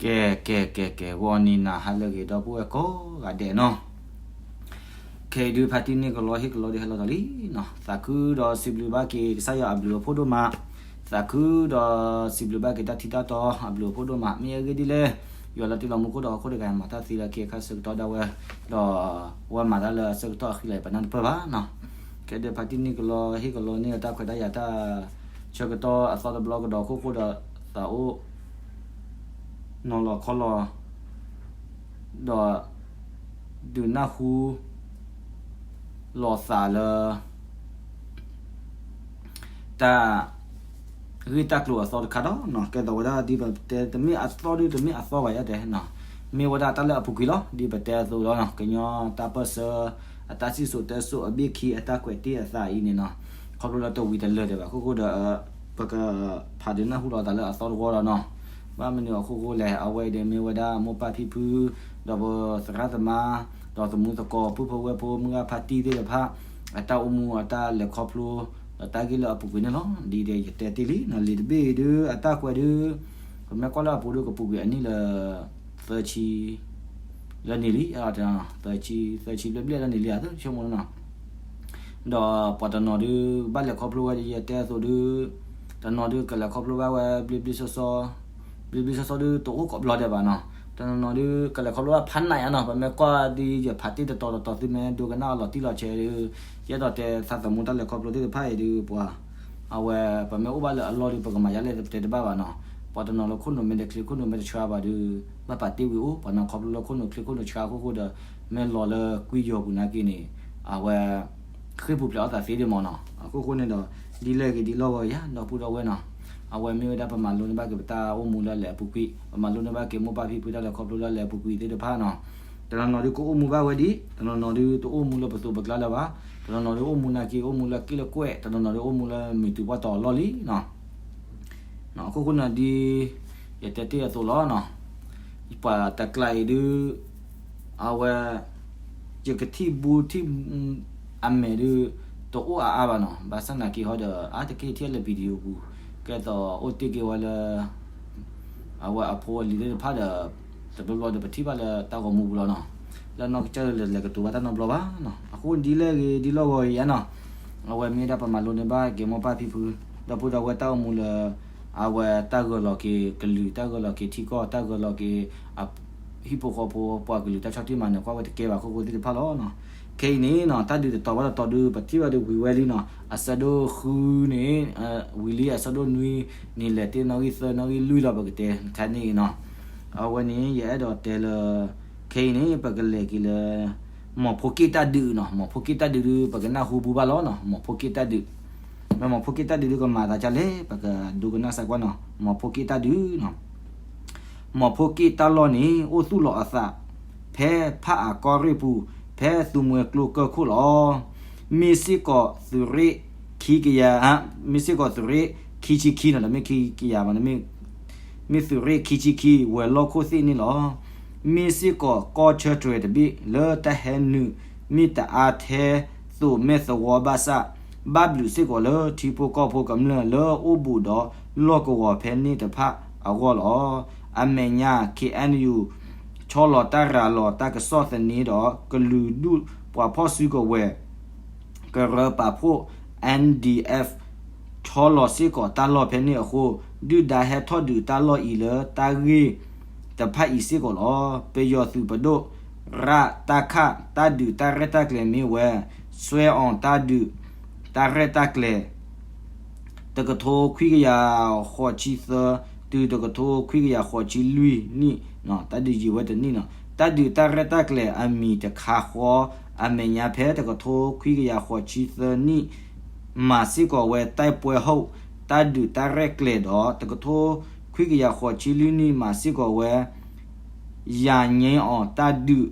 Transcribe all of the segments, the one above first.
ကဲ ကဲ ကဲ ကဲ ဂီၤနံၤနၤဟါလၢအဂ့ၤ ဒီပုၢ်ဝဲၢ်ကိးဂၤဒဲးနီၤ, ခဲအံၤဒုးဖါတံၢ်န့ၢ်ကလီဟ့ၣ်ကလီဒုးဟဲလီၤတ့ၢ်လံနီၤ, သးခုဒီးစံးဘျုးဘၣ်က့ၤကစၢ်ယွၤအဘျုးအဖှိၣ်ဒိၣ်မး, သးခုဒီးစံးဘျုးဘၣ်က့ၤတၢ်ထံတၢ်တီအဘျုးအဖှိၣ်ဒိၣ်မး, မ့ၢ်အဂ့ၢ်ဒ်လဲၣ်, ယွၤလၢတံၤလီၤမူခိၣ်ဒီးဟီၣ်ခိၣ်တဂၤမၤတၢ်သ့လၢခံအခါဆၢကတီၢ်ဒၣ်ဝဲ, ဒီးအဝဲမၤတၢ်လၢအဆၢကတီၢ်အဃံလၤအံၤ ပနၢ်တပၢၢ်ဘၣ်နီၤ, ခဲဒုးဖါတံၢ်န့ၢ်ကလီဟ့ၣ်ကလီန့ၢ်တၢ်ခွဲးတၢ်ယာ်တၢ်ဆၢကတီၢ်အသီတဘျီကဒီးခိၣ်ဃိဒီး သးအိၣ် နီၤလီၤခီလီၤ, ဒီး ဒုးနၢ်ဟူ လီၤသးလၢ တၢ် ဂ့ၢ်တၢ်ကျိၤအသီတခါဒီးနီၤ, ကဲသိးဝဲဒၣ်ဒ်ပတဲတမ့ၢ်အသီဒုးတမ့ၢ်အသီဘၣ်ယတဲနီၤ, မ့ၢ်ဝဲဒၣ်တၢ်လၢအပူၤကွံာ်လီၤ, ဒ်ပတဲအသိးလီၤနီၤ, ကညီတၢ်ပၢၢ်ဆၢ အတၢ်စံၣ်စိၤတဲစိၤအဘ့ၣ်ခံအတၢ်ကွဲးတ့ၢ်အသးအံၤန့ၣ်နီၤ, ခီဖျိလၢတဝံၤတလၢာ်ဒံးဘၣ်အခိၣ်ဃိဒီး ပကဖးဒုးနၢ်ဟူလီၤသးလၢအသီတဝီဒီးနီၤ, ဘၣ်မနုၤအခိၣ်ဃိလဲၣ်, အဝဲအံၤဒ်မ့ၢ်ဝဲဒၣ်မိၢ်ပၢ်ဖံဖု ဒီးပသရၣ်သမါ ဒီးသမူသကိး ပုၢ်ဖိဝဲၢ်ဖိ မုၢ်ဂၢ်ဖါတံၢ်သ့ၣ်တဖၣ် အတၢ်အိၣ်မူအတၢ်လဲၤခီဖျိ ဒီးတၢ်ဂ့ၢ်လၢအပူၤကွံာ်န့ၣ်လီၤ. ဒ်ယတဲတ့ၢ်လံနီၤ, လံာ်တဘ့ၣ်အံၤဒုး အတၢ်ကွဲးဒုး ပမ့ၢ်ကွၢ်လၢအပူၤဒုး ကပူၤကွံာ်အနံၣ်လၢ သၢဆံ လၢန့ၣ်လံ, သၢဆံ သၢဆံဘျဲၣ်ဘျဲၣ်လၢန့ၣ်လံ အသ့ဆိကမိၣ်နီၤ, ဒီးပှၤတနီၤဒုး ဘၣ်လဲၤခီဖျိဝဲဒ်ယတဲအသိးဒုး, တနီၤဒုးကလဲၤခီဖျိဘၣ်ဝဲဘျ့ဘျ့ဆှီဆှီ, ဘျ့ဘျ့ဆှီဆှီဒုးတအိၣ်ကိးဘျီဒဲးဘၣ်နီၤ, တနီၤနီၤဒုးကလဲၤခီဖျိဘၣ်ဖးနးယါနီၤ, ပမ့ၢ်ကွၢ်ဒ်ယဖးတ့ၢ်တတီၤတတီၤသုမ့ၢ်ဒိကနၣ်အလီၤတံၢ်လီၤဆဲးဒုး, ယအဲၣ်ဒိးတဲသးသမူတၢ်လဲၤခီဖျိသ့ၣ်တဖၣ်အံၤဒုး ပှၤ အဝဲ ပမ့ၢ်အိၣ်ဘၣ်လၢအလီၢ်ဒုး ပကမၤယါလဲၣ်တတဲတဘၣ်ဘၣ်နီၤ, ပှၤတနီၤလၢခိၣ်နူာ်မ့ၢ်တချ့ခိၣ်နူာ်မ့ၢ်တဆှါဘၣ်ဒုး ဘၣ်ပာ်တ့ၢ်ဝံၤအိၣ်, ပှၤနီၤခီဖျိလၢခိၣ်နူာ်ချ့ခိၣ်နူာ်ဆှါအခိၣ်ဃိဒီး မ့ၢ်လီၤလၢကွံယီၤပူၤနာ်က့န့ၣ် အဝဲ ဃ့ၢ်ပူၤဖျဲးအီၣ်သးသ့ဒံးမ့ၢ်နီၤ, အခိၣ်ဃိန့ၣ်ဒီး ဒ်လဲၣ်ဂ့ၤဒ်လီၢ်ဂီၤအံၤယါ ဒီပုၢ်ဒီဝဲၢ်နီၤ, အဝဲမ့ၢ်ဝဲဒၣ်ပမၤလိန့ၢ်ဘၣ်က့ၤပတၢ်အိၣ်မူလၢအလဲၤအပူၤကွံာ်, ပမၤလိန့ၢ်ဘၣ်က့ၤမိၢ်ပၢ်ဖံဖုတၢ်လဲၤခီဖျိလၢအလဲၤအပူၤကွံာ်သ့ၣ်တဖၣ်နီၤ, တနီၤနီၤဒုးကအိၣ်မူဘၣ်ဝဲဒ်, တနီၤနီၤဒုးတအိၣ်မူလၢပသိးပကျါလၢၤဘၣ်, တနီၤနီၤဒုးအိၣ်မူနာ်က့ အိၣ်မူလၢက့ၣ်လၢကွဲၢ်, တနီၤနီၤဒုးအိၣ်မူလၢမုၢ်တုၤပှၢ်တီၤအလီၢ်လံနီၤ, အခိၣ်ဃိန့ၣ်ဒ် ယတဲတ့ၢ်အသိးလီၤနီၤ, ပှၤတကျါအံၤဒုး အဝဲ ယကထံၣ်ဘူးထံၣ် အမဲာ်ဒုး တအိၣ်အါအါဘၣ်နီၤ, ဘၣ်ဆၣ်နာ်က့ဟီဒီး အါတက့ၢ်ထံၣ်လၢ video ပူၤ, ကဲသိးအိၣ်တ့ၢ်က့ၤဝဲလၢ အဝဲအဖိအလံၤသ့ၣ်တဖၣ်ဒီး တဘျီဘျီဒီးပထံၣ်ဘၣ်လၢတၢ်ဂီၤမူပူၤလီၤနီၤ, လၢနီၢ်ကစၢ်ဒုးလဲၤလဲၤကတိၤဘၣ်တၢ်နီတဘျီဘၣ်နီၤ, အဃိဒ်လဲၣ်ဂ့ၤဒ်လီၢ်ဂီၤအံၤယါနီၤ, အဝဲမ့ၢ်ဒၣ်ပမၤလိန့ၢ်ဘၣ်က့ၤမိၢ်ပၢ်ဖံဖု ဒီပုၢ်ဒီဝဲၢ်တၢ်အိၣ်မူလၢ အဝဲတၢ်ဂၢၢ်လီၤက့ၤကလုာ် တၢ်ဂၢၢ်လီၤက့ၤထံကီၢ် တၢ်ဂၢၢ်လီၤက့ၤ ဟံၣ်ဖိဃီဖိ ပှၤကလုာ်တၢ်ဆီၣ်တံၢ်မၤနၢၤကွၢ်ဝဲတကဲဘၣ် ခိၣ်ဃိသ့ၣ်တဖၣ်လီၤနီၤ, ခဲအံၤန့ၣ်နီၤ တၢ်ဒုးတတီၤဘၣ်တတီၤဒုး ပထံၣ်ဘၣ်ဒုးဝံၤဝဲလံနီၤ, အဆၢဒိၣ်ဃုန့ၣ် ဝံၤလံ အဆၢဒိၣ်နွံန့ၣ် လဲၤတ့ၢ်နီၣ်ဂံၢ်သၢနီၣ်ဂံၢ်လွံၢ်လီၤ ပကတဲခါန့ၣ်နီၤ, အဝဲန့ၣ် ယအဲၣ်ဒိးတဲလၢ ခဲအံၤန့ၣ် ပကလဲၤက့ၤလၢ မီၢ်ဖိက့ၣ်တၢ်ဒုးနီၤ, မီၢ်ဖိက့ၣ်တၢ်ဒုးဒုး ပကနၢ်ဟူဘူးဘၣ်လီၤနီၤ, မီၢ်ဖိက့ၣ်တၢ်ဒုး, မ့ၢ်မီၢ်ဖိက့ၣ်တၢ်ဒုးဒုး ကမၤသးဒ်လဲၣ် ပကဒိကနၣ်စၢ်ကွၢ်နီၤ, မီၢ်ဖိက့ၣ်တၢ်ဒုးနီၤ, မီၢ်ဖိက့ၣ်တၢ်လီၢ်န့ၣ် အိၣ်သူၣ်လီၤအသး ဖဲဖးအၣ်ကီၢ်ရ့ၣ်ပူၤ ဖဲသုးမွဲကျိကၢၢ်ခိၣ်လီၤ. မ့ၢ်စ့ၢ်ကီးသုးရ့ၣ်ခံကယၤ, မ့ၢ်စ့ၢ်ကီးသုးရ့ၣ်ခံဆံခံနီၤ, တမ့ၢ်ခံကယၤဘၣ်, မ့ၢ်သုးရ့ၣ်ခံဆံခံ ဝဲၤလီၢ်ခိၣ်သ့ၣ်န့ၣ်လီၤ. မ့ၢ်စ့ၢ်ကီးကီၢ်ဆၢတြဲၤတဘ့ၣ် လၢတၢ်ဟဲနုာ်မ့ၢ်တအါထဲသိးမဲာ်သဝီဘၣ်ဆၣ်, ဘၣ်ဘျုးစ့ၢ်ကီးလၢထံဖိကီၢ်ဖိကမျၢၢ်လၢအိၣ်ဘူးဒီးလီၢ်ကဝီၤဖဲန့ၣ်တဖၣ်အဂီၢ်လီၤ. အမဲာ်ညါ ခ့ၣ်အဲၣ်ယူၣ် ဆီလီၤတၢ်ရၤလီၤတၢ်ကစီၣ်သန့ဒီး ကလုာ်ဒူၣ်ပှၤဖီၣ်စုကဝဲၤ ကရၢပာ်ဖှိၣ် N D F ဆီလီၤစ့ၢ်ကီးတၢ်လီၢ်ဖဲန့ၣ်အဃိ, ဒုၣ်ဒါဟဲထီၣ်ဒုးတၢ်လီၢ်အံၤလၢတၢ်ဂ့ၢ်တဖၣ်အံၤစ့ၢ်ကီးလီၤ. ပယီၤသုးပဒိၣ် ရတခ တၢ်ဒုးတၢ်ရဲၣ်တၢ်ကျဲၤမ့ၢ်ဝဲ စွဲအီၤတၢ်ဒုးတၢ်ရဲၣ်တၢ်ကျဲၤ တကထိခွံကယၤဃိးဆံသၢ တုၤတကထိခွံကယၤဃိးဆံလွံၢ်နံၣ်, တၢ်ဒုးယံာ်ဝဲတနံၣ်နီၤ, တၢ်ဒုးတၢ်ရဲၣ်တၢ်ကျဲၤအမံၤတခါဃီ အမဲာ်ညါဖဲတကထိခွံကယၤဃိးဆံသၢနံၣ် မၤစ့ၢ်ကီးဝဲ တိုက်ပွဲဟုတ် တၢ်ဒုးတၢ်ရဲၣ်ကျဲၤဒီး တကထိခွံကယၤဃိးဆံလွံၢ်နံၣ် မၤစ့ၢ်ကီးဝဲ ယၤငဲအီၤ တၢ်ဒုး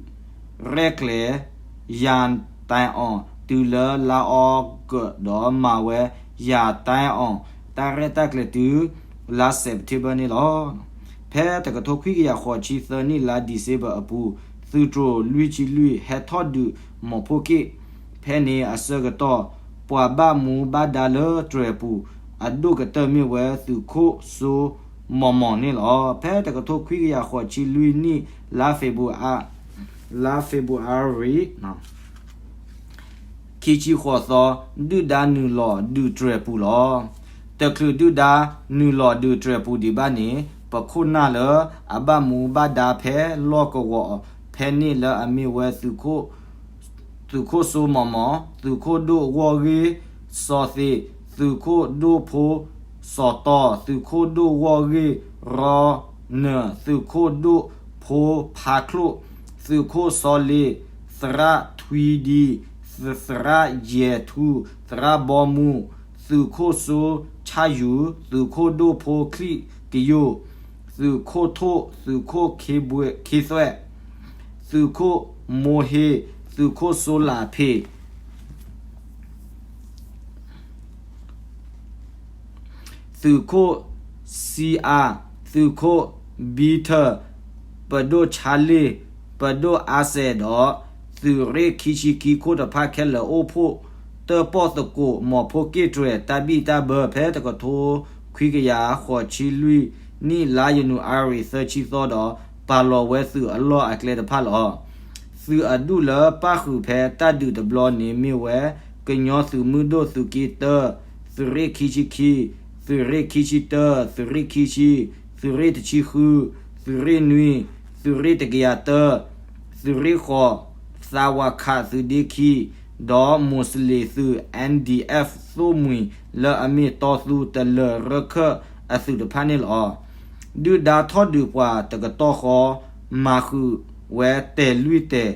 ရဲၣ်ကျဲၤ ယၤတဲအီၤ တုၤလၢလါအီကူး ဒီးမၤဝဲ ယၤတဲအီၤ တၢ်ရဲၣ်တၢ်ကျဲၤတုၤ လါစဲးပထ့ဘၢၣ်န့ၣ်လီၤ. ဖဲတကထိခွံကယၤဃိးဆံသၢနံၣ် လါဒံၣ်စ့ဘၢၣ်အပူၤ သုးတြိၤလွံၢ်ဆံလွံၢ် ဟဲထီၣ်ဒုးမီၢ်ဖိက့ၣ် ဖဲန့ၣ်အဆၢကတီၢ် ပှၤဘၣ်မူဘၣ်ဒါလၢတြဲၤပူၤ အဒိၣ်ကတၢၢ်မ့ၢ်ဝဲ သုးခိၣ်စိ မီၢ်မီၢ်န့ၣ်လီၤ. ဖဲတကထိခွံကယၤဃိးဆံလွံၢ်နံၣ် လါ February လါ February ခံဆံဃိးသီ, ဒုၣ်ဒါနုာ်လီၤဒုးတြဲၤပူၤလီၤ. တချုးဒုၣ်ဒါနုာ်လီၤဒုးတြဲၤပူၤဒံးဘၣ်န့ၣ် ပခိၣ်နၢ်လၢအဘၣ်မူဘၣ်ဒါဖဲလီၢ်ကဝီၤ ဖဲန့ၣ်လၢအမ့ၢ်ဝဲ သုးခိၣ်စိမီၢ်မီၢ်, သုးခိၣ်ဒိၣ်ဂီၢ်ဂ့ၢ်စီၤသ့း, သုးခိၣ်ဒိၣ်ဖိစီၤတီ, သုးခိၣ်ဒိၣ်ဂီၢ်ဂ့ၢ်ရီနၢၣ်, သုးခိၣ်ဒိၣ်ဖိဖါချိၣ်, သုးခိၣ်စီၤလ့ၤ, သရၣ်ထွံဒံ, သရၣ်ယဲၤထူ, သရၣ်ဘီမူ, သုးခိၣ်စိဆၣ်ယူၤ, သုးခိၣ်ဒိၣ်ဖိချံၣ်ကယိၢ်, သုးခိၣ်ထိၣ်, သုးခိၣ်ခ့သွဲၣ်, သုးခိၣ်မိဟ့, သုးခိၣ်စိလးဖ့း, သုးခိၣ်စံအါ, သုးခိၣ်ဘံထၢၣ်, ပဒိၣ်ဆါလ့ၣ်, ပဒိၣ်အါစဲးဒီး သုးရ့ၣ်ခံဆံခံခိၣ်တဖၣ်ခဲလၢာ် အိၣ်ဖှိၣ်တၢၣ်ပီၣ်သကိး မီၢ်ဖိက့ၣ်တြဲၤတၢ်ဘံၣ်တၢ်ဘၢ ဖဲတကထိခွံကယၤဃိးဆံလွံၢ်နံၣ် လါယနူၤအါရံၤ သၢဆံသီဒီး ပာ်လီၤဝဲသုးအလီၢ်အကျဲတဖၣ်လီၤ. သုးအဒူၣ်လၢပၣ်ဃုာ်ဖဲတၢ်ဒုးတဘျီန့ၣ်မ့ၢ်ဝဲ ကညီသုးမုၢ်ဒိၣ်သုးက့တၢ, သုးရ့ၣ်ခံဆံခံ, သုးရ့ၣ်ခံဆံတၢ, သုးရ့ၣ်ခံဆံ, သုးရ့ၣ်တဆံဃု, သုးရ့ၣ်နွံ, သုးရ့ၣ်တကယၤတၢ, သုးရ့ၣ်ဃိး, သးဝးခးသုးဒ့ခံ, ဒီးမိၢ်စလ့ၣ်သုး N D F သိၣ်မှံၤ လၢအမ့ၢ်တီသူတလၢၤရၢခၢၣ်အသုးတဖၣ်န့ၣ်လီၤ. ဒုၣ်ဒါထီၣ်ဒုးပှၤတကတီၢ်ဃီ မၤဃုာ်ဝဲတဲာ်လွံၢ်တဲာ်,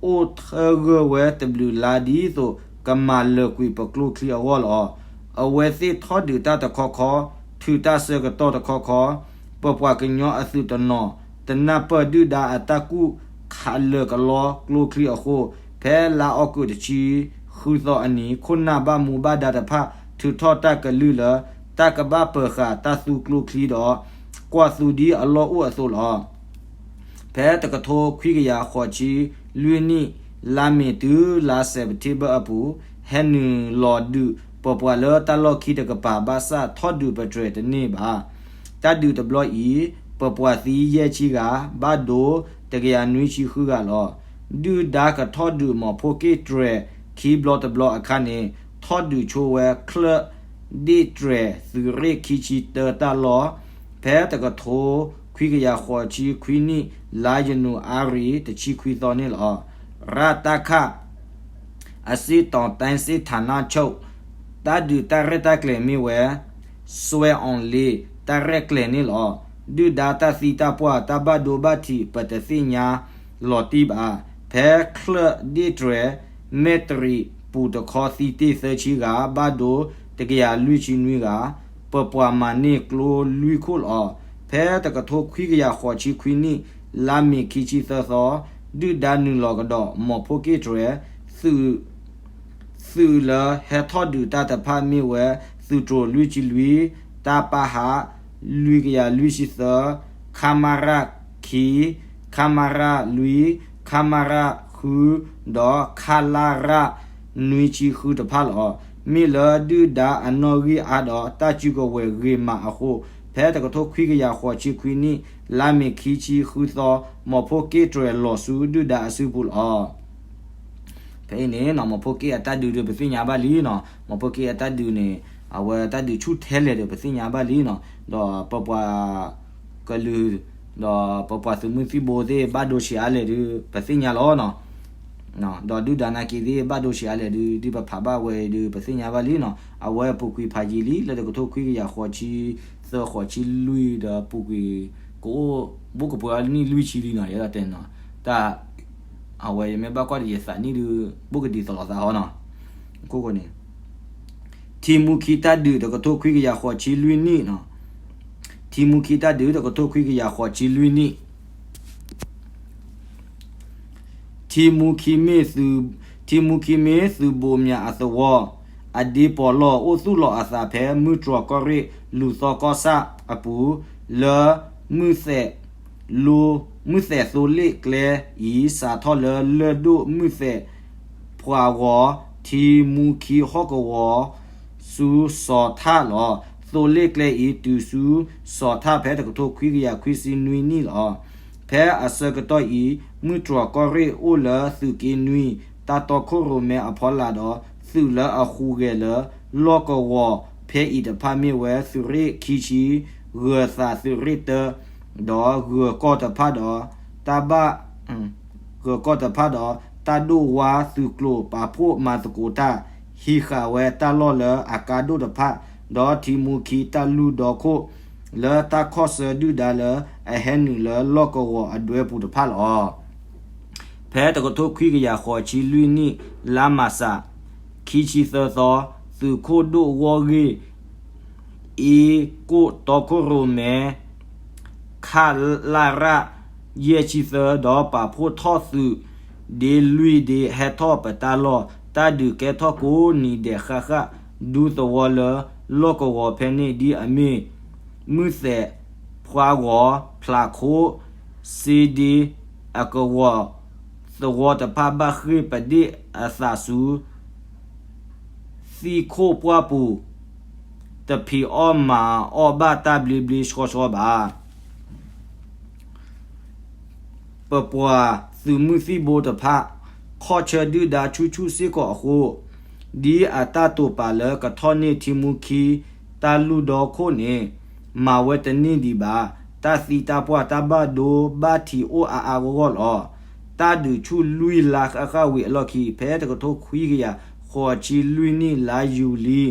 အိၣ်ထၢဂၢၢ်ဝဲတဘျုးလါ ဒ်သိးကမၤလၢာ်ကွံာ်ပကျိချံအဂီၢ်လီၤ. အဝဲသ့ၣ်ထီၣ်ဒုးတၢ်တခီခီ, ထုးတၢ်ဆၢကတီၢ်တခီခီ, ပပှၤကညီအသုးတနီၤ တနၢ်ပၢၢ်ဒုၣ်ဒါအတၢ်ကူၣ်ခးလၢာ်ကလီကျိချံအဃိ, ဖဲလါအီကူးတဆံဃုသီအနံၤ ခိၣ်နၢ်ဘၣ်မူဘၣ်ဒါတဖၣ် ထုးထီၣ်တၢ်ကလုၢ်လၢ တၢ်ကဘၣ်ပၢၤဃာ်တၢ်သူကျိချံဒီး ကွၢ်သူဒ်အလီၢ်အိၣ်အသိးလီၤ. ဖဲတကထိခွံကယၤဃိးဆံလွံၢ်နံၣ် လါမ့ၤတုၤလါစဲးပထ့ဘၢၣ်အပူၤ ဟဲနုာ်လီၤဒုးပပှၤလၢတၢ်လီၢ်ခံတကပၤ ဘၣ်ဆၣ်ထီၣ်ဒုးပတြဲၤတန့ၢ်ဘၣ်. တၢ်ဒုးတဘျီအံၤ ပပှၤသံယဲၢ်ဆံဂၤ, ဘၣ်ဒိတကယၤနွံဆံဃုဂၤလီၤ. ဒုၣ်ဒါကထီၣ်ဒုးမီၢ်ဖိက့ၣ်တြဲၤခံဘျီတဘျီအခါန့ၣ် ထီၣ်ဒုးဆိဝဲချၢၣ်ဒ့ၣ်တြဲၤသုးရ့ၣ်ခံဆံတၢတၢ်လီၢ် ဖဲတကထိခွံကယၤဃိးဆံခွံနံၣ် လါယနူၤအါရံၤ တဆံခွံသီန့ၣ်လီၤ. ရၣ်တၢ်ခၣ် အစ့ၣ်တီၤတၢ်စ့ၣ်ထးနၢ်ဆိၣ် တၢ်ဒုးတၢ်ရဲၣ်တၢ်ကျဲၤမ့ၢ်ဝဲ စွဲအီၤလ့ တၢ်ရဲၣ်ကျဲၤန့ၣ်လီၤ. ဒုၣ်ဒါတၢ်သံတၢ်ပှၢ်တၢ်ဘၣ်ဒိဘၣ်ထံး ပတသ့ၣ်ညါလီၤတံၢ်ဘၣ်. ဖဲချၢၣ်ဒ့ၣ်တြဲၤ မဲၣ်တရံး ပူၤတခီသံတ့ၢ်သၢဆံဂၤ, ဘၣ်ဒိတကယၤလွံၢ်ဆံနွံဂၤ, ပပှၤမၤန့ၢ်ကျိလွံၢ်ခိၣ်လီၤ. ဖဲတကထိခွံကယၤဃိးဆံခွံနံၣ် လါမ့ၤခံဆံသၢသီ, ဒုၣ်ဒါနုာ်လီၤကဒီးမီၢ်ဖိက့ၣ်တြဲၤ သုး သုးလၢဟဲထီၣ်ဒုးတၢ်တဖၣ်မ့ၢ်ဝဲ သုးတြိၤလွံၢ်ဆံလွံၢ်, တၢ်ပၢ်ဟး လွံၢ်ကယၤလွံၢ်ဆံသၢ, ခမရ ခံ, ခမရ လွံၢ်, ခမရ ဃု, ဒီး ခလရ နွံဆံဃုတဖၣ်လီၤ. မ့ၢ်လၢဒုၣ်ဒါအနီၣ်ဂံၢ်အါဒီးတၢ်စုကဝဲၤဂ့ၤမးအဃိ, ဖဲတကထိခွံကယၤဃိးဆံခွံနံၣ် လါမ့ၤခံဆံဃုသီ, မီၢ်ဖိက့ၣ်တြဲၤလီၤဆူဒုၣ်ဒါအစုပူၤလီၤ. ဖဲအံၤန့ၣ်နီၤ မီၢ်ဖိက့ၣ်အတၢ်ဒုးဒီးပသ့ၣ်ညါဘၣ်လံနီၤ, မီၢ်ဖိက့ၣ်အတၢ်ဒုးန့ၣ် အဝဲတၢ်ဒုးဆူၣ်ထဲလဲၣ်ဒီးပသ့ၣ်ညါဘၣ်လံနီၤ, ဒီးပပှၤကလုာ် ဒီးပပှၤသုးမုၢ်သံၣ်ဘိသ့ၣ်ဘၣ်ဒိဆံးအါလဲၣ်ဒုး ပသ့ၣ်ညါလီၤနီၤ, ဒီးဒုၣ်ဒါနာ်က့သ့ၣ်ဘၣ်ဒိဆံးအါလဲၣ်ဒုး ဒုးပဖးဘၣ်ဝဲအံၤဒုး ပသ့ၣ်ညါဘၣ်လံနီၤ, အဝဲပူၤကွံာ်ဖးယံာ်လံ လၢတကထိခွံကယၤဃိးဆံသၢ ဃိးဆံလွံၢ်ဒီးပူၤကွံာ် ကအိၣ်ဘူးကပှဲၤအနံၣ်လွံၢ်ဆံလံနီၤ, ယဲဒၣ်တဲနီၤ, တၢ် အဝဲယမ့ၢ်ဘၣ်ကွၢ်ဒီးယသးနံၣ်ဒုး ဘူးကဒံးသလီၤသးဟီနီၤ, ခိၣ်ဃိန့ၣ် ထံမူခံတၢ်ဒုးတကထိခွံကယၤဃိးဆံလွံၢ်နံၣ်နီၤ, ထံမူခံတၢ်ဒုးတကထိခွံကယၤဃိးဆံလွံၢ်နံၣ် ထံမူခံမ့ၢ်သုး, ထံမူခံမ့ၢ်သုးဘိးမၠးအသဝီ, အဒ့ပီးလီၢ် အိၣ်သူၣ်လီၤအသးဖဲ မုၢ်တြီၢ်ကီၢ်ရ့ၣ် လူၤသီကီၢ်ဆၣ်အပူၤ, လၢမုၢ်သဲး လ မုၢ်သဲးသိလ့ၣ်ကျဲအံၤ စးထီၣ်လၢလၢၢ်ဒိၣ်မုၢ်သဲး ပှၤဂီၤ ထံမူခံဟီၣ်ကဝီၤ ဆူစီၤထၣ်လီၤ. သိလ့ၣ်ကျဲအံၤ တုၤဆူစီၤထၣ်ဖဲတကထိခွံကယၤခွံဆံနွံနံၣ်လီၤ. ဖဲအဆၢကတီၢ်အံၤ မုၢ်တြီၢ်ကီၢ်ရ့ၣ်အိၣ်လၢသုးက့နွံ, တၢ်တီခိၣ်ရိၣ်မဲအဖီလာ်ဒီး သုးလၢအဟူးဂဲၤလၢလီၢ်ကဝီၤဖဲအံၤတဖၣ်မ့ၢ်ဝဲ သုးရ့ၣ်ခံဆံ, ဂၢၤသးသုးရ့ၣ်တၢ, ဒီးဂၢၤကီၢ်တဖၣ်ဒီး တၢ်ဘၣ် ဂၢၤကီၢ်တဖၣ်ဒီး တၢ်ဒိၣ်ဝါသုးကျိၤပာ်ဖှိၣ်မၤသကိးတၢ်, ဟံးဃာ်ဝဲတၢ်လီၢ်လၢအကါဒိၣ်တဖၣ်, ဒီးထံမူခံတၢ်လုၢ်ဒီခိၣ် လၢတၢ်ခီၣ်ဆၢဒုၣ်ဒါလၢအဟဲနုာ်လၢလီၢ်ကဝီၤအဒွဲပူၤတဖၣ်လီၤ. ဖဲတကထိခွံကယၤဃိးဆံလွံၢ်နံၣ် လါမၢ်ၡး ခံဆံသၢသီ, သုးခိၣ်ဒိၣ်ဂီၢ်ဂ့ၢ် အ့ကိၣ်တီခိၣ်ရိၣ်မဲ ခလရ ယဲၢ်ဆံသၢ ဒီးပာ်ဖှိၣ်ထီၣ်သုး ဒ့လွံၢ်ဒ့ဟဲထီၣ်ပတၢ်လီၢ်, တၢ်ဒုးကဲထီၣ်ကိးနံၤဒဲးဃၣ်ဃၣ်, ဒူသဝီလၢလီၢ်ကဝီၤဖဲန့ၣ်ဒ်အမ့ၢ် မုၢ်သဲး, ဖှါဂီၤ, ဖျးခိၣ်, စ့ဒ့, အကဝီၤ သဝီတဖၣ်ဘၣ်ဃ့ၢ်ပဒ့ၣ်အသးဆူ သံၣ်ခိၣ်ပှၢ်ပူၤ တဖံးအီၣ်မၤအီၣ်ဘၣ်တၢ်ဘျ့ဘျ့ဆှီဆှီဘၣ်. ပပှၤသုးမုၢ်သံၣ်ဘိတဖၣ် ခီၣ်ဆၢဒုၣ်ဒါဆူၣ်ဆူၣ်စ့ၢ်ကီးအဃိ, ဒ်အတၢ်တိာ်ပာ်လၢကထီၣ်န့ၢ်ထံမူခံတၢ်လုၢ်ဒီခိၣ်န့ၣ် မၤဝဲတန့ၢ်ဒံးဘၣ်. တၢ်သံတၢ်ပှၢ်တၢ်ဘၣ်ဒိဘၣ်ထံးအိၣ်အါအါဂီၢ်ဂီၢ်လီၤ. တၢ်ဒုးဆူၣ်လွံၢ်လါဃၣ်ဃၣ်ဝံၤအလီၢ်ခံ ဖဲတကထိခွံကယၤဃိးဆံလွံၢ်နံၣ် လါယူၤလံ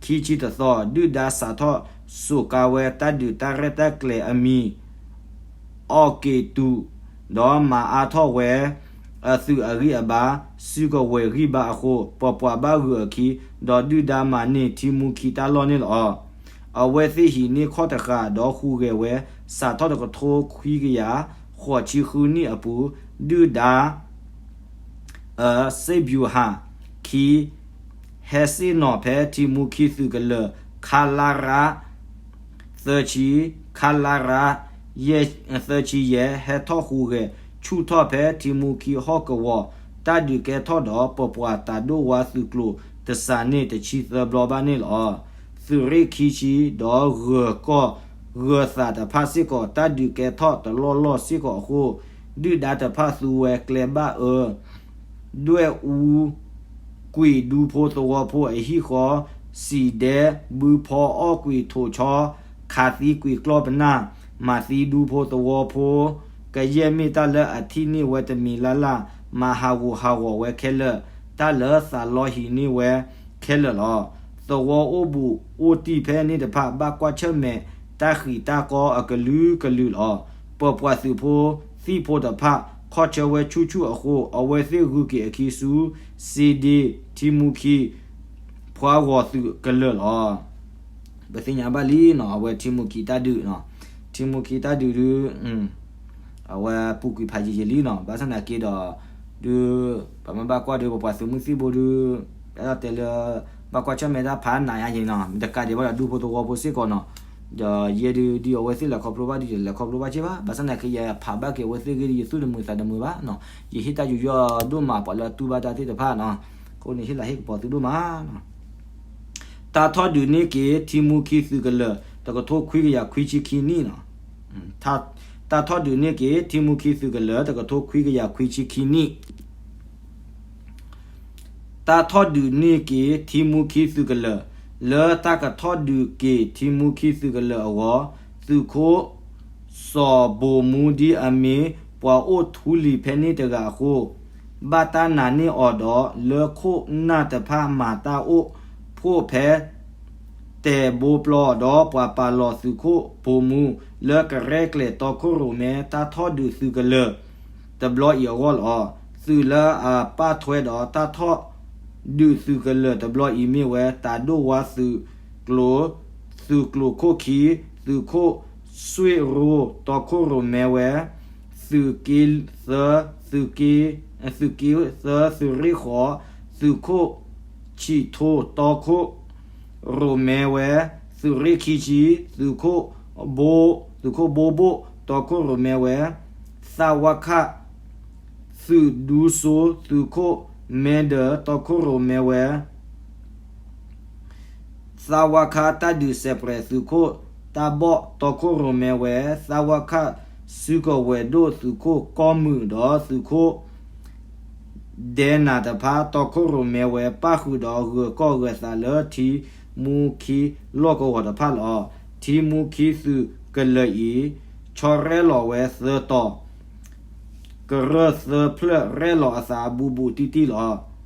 ခံဆံတသီ, ဒုၣ်ဒါစးထီၣ်စိာ်ကါဝဲတၢ်ဒုးတၢ်ရဲၣ်တၢ်ကျဲၤအမံၤ အီၣ်က့ၤတူး, ဒီးမၤအါထီၣ်ဝဲအသုးအဂံၢ်အဘါ စုကဝဲၤဂံၢ်ဘါအဃိ, ပပှၤဘၣ်ဂုာ်အခံ, ဒီးဒုၣ်ဒါမၤန့ၢ်ထံမူခံတၢ်လီၢ်န့ၣ်လီၤ. အဝဲသ့ၣ်ဟံးန့ၢ်ခီၣ်တဃာ် ဒီးဟူးဂဲၤဝဲ စးထီၣ်တကထိခွံကယၤဃိးဆံဃုနံၣ်အပူၤ, ဒုၣ်ဒါ စ့ၣ်ဘျူၤဟၣ်ခံ ဟဲစ့ၣ်နီၤဖဲထံမူခံသုးကလၢၤ ခလရ သၢဆံ, ခလရ သၢဆံယဲၢ် ဟဲထီၣ်ဟူးဂဲၤဆူၣ်ထီၣ်ဖဲထံမူခံဟီၣ်ကဝီၤ, တၢ်ဒုးကဲထီၣ်ဒီးပပှၤတၢ်ဒိၣ်ဝါသုးကျိၤတစှၤန့ၢ်တဆံသၢဘျီဘၣ်န့ၣ်လီၤ. သုးရ့ၣ်ခံဆံ ဒီးဂၢၤကီၢ်ဂၢၤသးတဖၣ်စ့ၢ်ကီး တၢ်ဒုးကဲထီၣ်တလီၢ်လီၢ်စ့ၢ်ကီးအဃိ, ဒုၣ်ဒါတဖၣ်သူဝဲကျဲဘၣ်အၢ ဒွဲၣ်အူ ကွံာ်ဒူဖိသဝီဖိအဟံၣ်ဃီ, စံၣ်ဒဲ ဘုဖီအီၣ်ကွံာ်ထိးဆီ, ခးသံကွံာ်ကျီၢ်ပနၢ်, မၤသံဒူဖိသဝီဖိ, ကယဲၢ်မ့ၢ်တၢ်လၢအထံၣ်န့ၢ်ဝဲတမံၤလၢ်လၢ်, မၤဟးဂူာ်ဟးဂီၤဝဲခဲလၢာ်, တၢ်လၢသးလီဟံးန့ၢ်ဝဲခဲလၢာ်လီၤ. သဝီအိၣ်ဘူးအိၣ်တံၢ်ဖဲန့ၣ်တဖၣ် ဘၣ်ကွၢ်ဆၢၣ်မဲာ်တၢ်ဃံးတၢ်ကီအကလုာ်ကလုာ်လီၤ. ပပှၤသုးဖိသံၣ်ဖိတဖၣ် ခီၣ်ဆၢဝဲဆူၣ်ဆူၣ်အဃိ, အဝဲသ့ၣ်ဂုၤက့ၤအခံဆူ စ့ဒ့ ထံမူခံ ဖှါဂီၤသုးကလၢၤလီၤ. ပသ့ၣ်ညါဘၣ်လံနီၤ အဝဲထံမူခံတၢ်ဒုး, ထံမူခံတၢ်ဒုးဒုး အဝဲပူၤကွံာ်ဖးယံာ်ယံာ်လံနီၤ. ဘၣ်ဆၣ်သနာ်က့ဒီး ဒုး ပမ့ၢ်ဘၣ်ကွၢ်ဒီး ပပှၤသုးမုၢ်သံၣ်ဘိဒုး အဲၣ်ဒိးတဲလၢ ဘၣ်ကွၢ်ဆၢၣ်မဲာ်တၢ်ဖးနးယါယံာ်နီၤ, တကးဒံးဘၣ်ဒီးဒူဖိသဝီဖိစ့ၢ်ကီးနီၤ. ဒီးယဲဒုး ဒ်အဝဲသ့ၣ်လဲၤခီဖျိဘၣ်ဒုး ယလဲၤခီဖျိဘၣ်က့ဘၣ်. ဘၣ်ဆၣ်သနာ်က့ ယဖးဘၣ်က့ၤအဝဲသ့ၣ်ဂ့ၢ်ဒုး ယသူၣ်တမုာ်သးတမုာ်ဘၣ်နီၤ. ယဟ့ၣ်တၢ်ယူးယီၣ်ဒိၣ်မးပှၤလၢတူၢ်ဘၣ်တၢ်သ့ၣ်တဖၣ်နီၤ. အဃိန့ၣ် ဟ့ၣ်လၤဟ့ၣ်ကပီၤသုဒိၣ်မးနီၤ. တၢ်ထီၣ်ဒုးန့ၢ်က့ၤ ထံမူခံသုးကလၢၤ တကထိခွံကယၤခွံဆံခံနံၣ်နီၤ. တၢ်ထီၣ်ဒုးန့ၢ်က့ၤ ထံမူခံသုးကလၢၤ တကထိခွံကယၤခွံဆံခံနံၣ်. တၢ်ထီၣ်ဒုးန့ၢ်က့ၤ ထံမူခံသုးကလၢၤ လၢတၢ်ကထီၣ်ဒုးက့ၤ ထံမူခံသုးကလၢၤအဂီၢ်, သုးခိၣ် စီၤဘိးမူဒ်အမ့ၢ် ပှၤအိၣ်ထူလံၤဖဲန့ၣ်တဂၤအဃိ, ဘၣ်တၢ်နာ်န့ၢ်အီၤဒီး လၢခိၣ်နၢ်တဖၣ်မၤတၢ်အိၣ်ဖှိၣ်ဖဲ တဲာ်ဘိပျီ ဒီးပှၤပာ်လီၤသုးခိၣ်ဘိးမူ လၢကရဲၣ်ကျဲၤတီခိၣ်ရိၣ်မဲ တၢ်ထီၣ်ဒုးသုးကလၢၤ တဘျီအံၤအဂီၢ်လီၤ. သုးလၢအပာ်ထွဲဒီးတၢ်ထီၣ်ဒုးသုးကလၢၤတဘျီအံၤမ့ၢ်ဝဲ တၢ်ဒိၣ်ဝါသုးကျိၤ, သုးကျိၤခိၣ်ခံ, သုးခိၣ်စွ့ၣ်ရိတီခိၣ်ရိၣ်မဲဝဲ, သုးက့သၢ, သုးက့, သုးက့သၢသုးရ့ၣ်ဃိး, သုးခိၣ်ဆံးထိတီခိၣ် ရိၣ်မဲဝဲ, သုးရ့ၣ်ခံဆံ, သုးခိၣ်ဘိ, သုးခိၣ်ဘိဘိၣ်တီခိၣ်ရိၣ်မဲဝဲ, သးဝါခၣ်, သုးဒူစိ, သုးခိၣ်မဲဒၢတီခိၣ်ရိၣ်မဲဝဲ, သးဝါခါတၢ်ဒုးစဲးပြဲးသုးခိၣ်တၢ်ဘီၣ်တီခိၣ်ရိၣ်မဲဝဲ သးဝါခါစုကဝဲၤဒိၣ်သုးခိၣ်ကီၢ်မုၢ်ဒီးသုးခိၣ် ဒဲနၤတဖၣ် တီခိၣ်ရိၣ်မဲဝဲ ပၣ်ဃုာ်ဒီးဂၢၤကီၢ်ဂၢၤသးလၢထံမူခံလီၢ်ကဝီၤတဖၣ်လီၤ. ထံမူခံသုးကလၢၤအံၤ ဆီရဲၣ်လီၤဝဲသၢတီၤ ကရၢၢ်သၢဖျၢၣ်ရဲၣ်လီၤအသးဘူးဘူးတံၢ်တံၢ်လီၤ.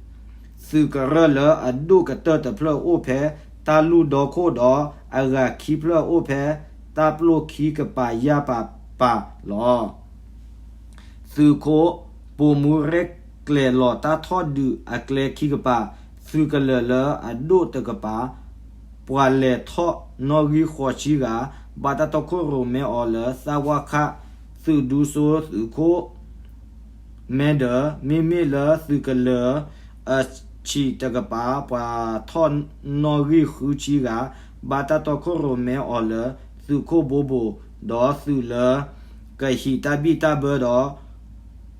သုးကရၢၢ်လၢအဒိၣ်ကတၢၢ်တဖျၢၣ်အိၣ်ဖဲ တၢ်လူၢ်ဒီခိၣ်ဒီး အဂၤခံဖျၢၣ်အိၣ်ဖဲ တၢ်ပျိၢ်ခံကပၤယၢ်ပၤပၤလီၤ. သုးခိၣ်ပိာ်မူရဲၣ်ကျဲၤလီၤတၢ်ထီၣ်ဒုးအကျဲခံကပၤ, သုးကလၢၤလၢအဒိၣ်တကပၤ, ပှၤလဲၤထီၣ်နီၣ်ဂံၢ်ဃိးဆံဂၤ, ဘၣ်တၢ်တီခိၣ်ရိၣ်မဲအီၤလၢ သးဝါခါသုးဒူစိသုးခိၣ် မဲဒီး မ့မ့ၢ်လၢသုးကလၢၤအဆံးတကပၤ ပှၤထီၣ်နီၣ်ဂံၢ်ဃုဆံဂၤ, ဘၣ်တၢ်တီခိၣ်ရိၣ်မဲအီၤလၢ သုးခိၣ်ဘိဘိၣ်, ဒီးသုးလၢကဟံးတၢ်ဘံၣ်တၢ်ဘၢဒီး